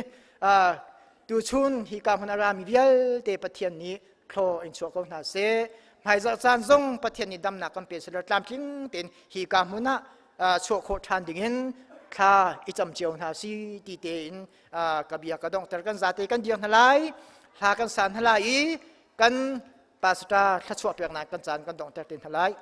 tuchun hi ka hmun a rami vialte Pathian nih thlaw in chuah ko hna seh. Hmaizarh caan zong Pathian nih damnak kan pe seh tlamtling tein hi ka hmun ah chuah khawh ṭhan dingin thla i cam cio hna si ti tein ka bia ka donghter. Kan zate kan dir hna lai, hla kan sa hna lai i kan pastor thluachuah peknak kan caan kan donghter te hna lai.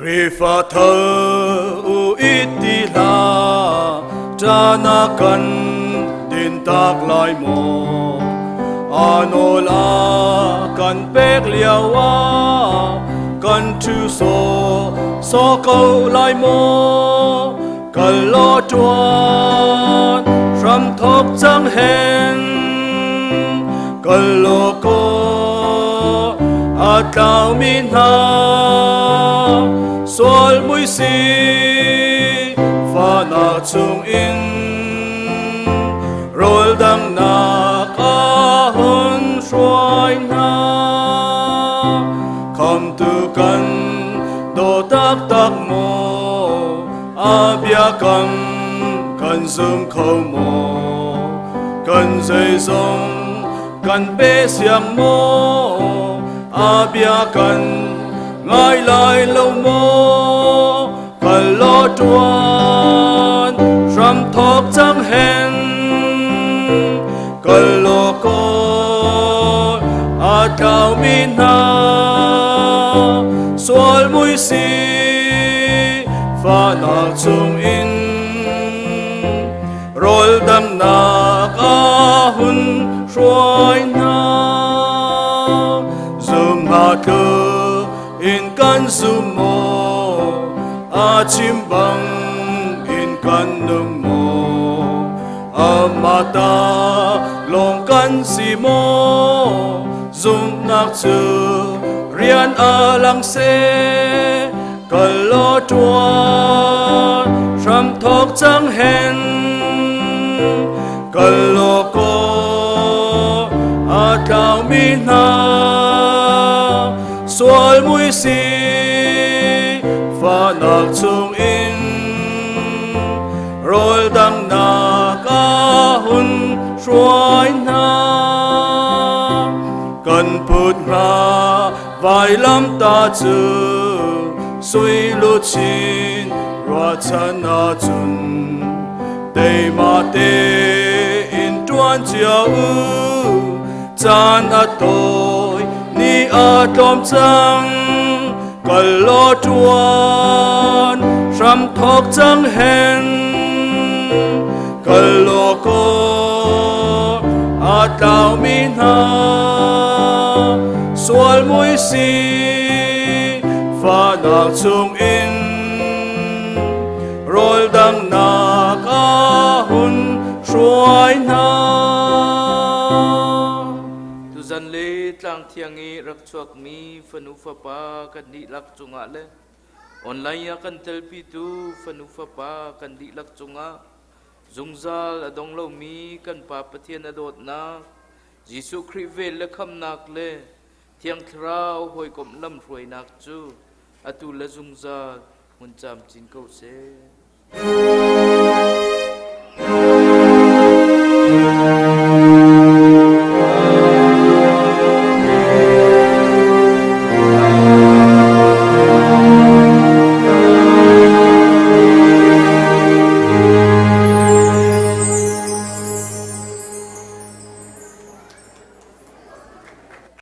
Khrihfa tho u iti hla ṭana kan din tak lai maw? Anol a kan pek lio ah kan ṭhu so so ko lai maw? Kal law ṭuan hram thok cang hen, kal law ko a tlaumi hna sual mui si fahnak chungin rawl damnak a hun hruai hna. Khamtu kan daw taktak maw? A biakam kan zum kho maw? Kan zeizong kan pe siang maw? A bia kan Ngai lai lo maw? Kal law ṭuan, hram thawk cang hen. Kal law kawl, a tlaumi hna, sual mui si, fahnak chungin. Rawl damnak a hun hruai hna. Zum hna tluk in kan zum maw? A chim bang in kan nung maw? Amah ta lawng kan si maw? Zumhnak cu rian a lang seh. Kal law ṭuan, hram thawk cang hen. Kal law kaw, a tlaumi hna, sual mui si, fahnak chungin rawl danghnak a hun hruai hna. Kan put hnga Vailamtah cu sui luchin ruahchan ahcun teima tein ṭuan cio u. Caan a tawi, ni a tlawm cang, kal law ṭuan, hram thawk cang hen. Kal law kaw, a tlaumi hna, sual mui si, fahnak chungin rawl danghnak a hun hruai hna. Tuzan le tlang thiang i rak chuakmi fanu fapa kan dihlak cungah le Online ah kan telpitu fanu fapa kan dihlak cungah zungzal a dong lomi kan Pa Pathian a dawtnak, Jesuh Khrih vel le khamnak le Thiang Thlarau hawikomh lamhruainak cu atu le zungzal hmun camcin ko seh.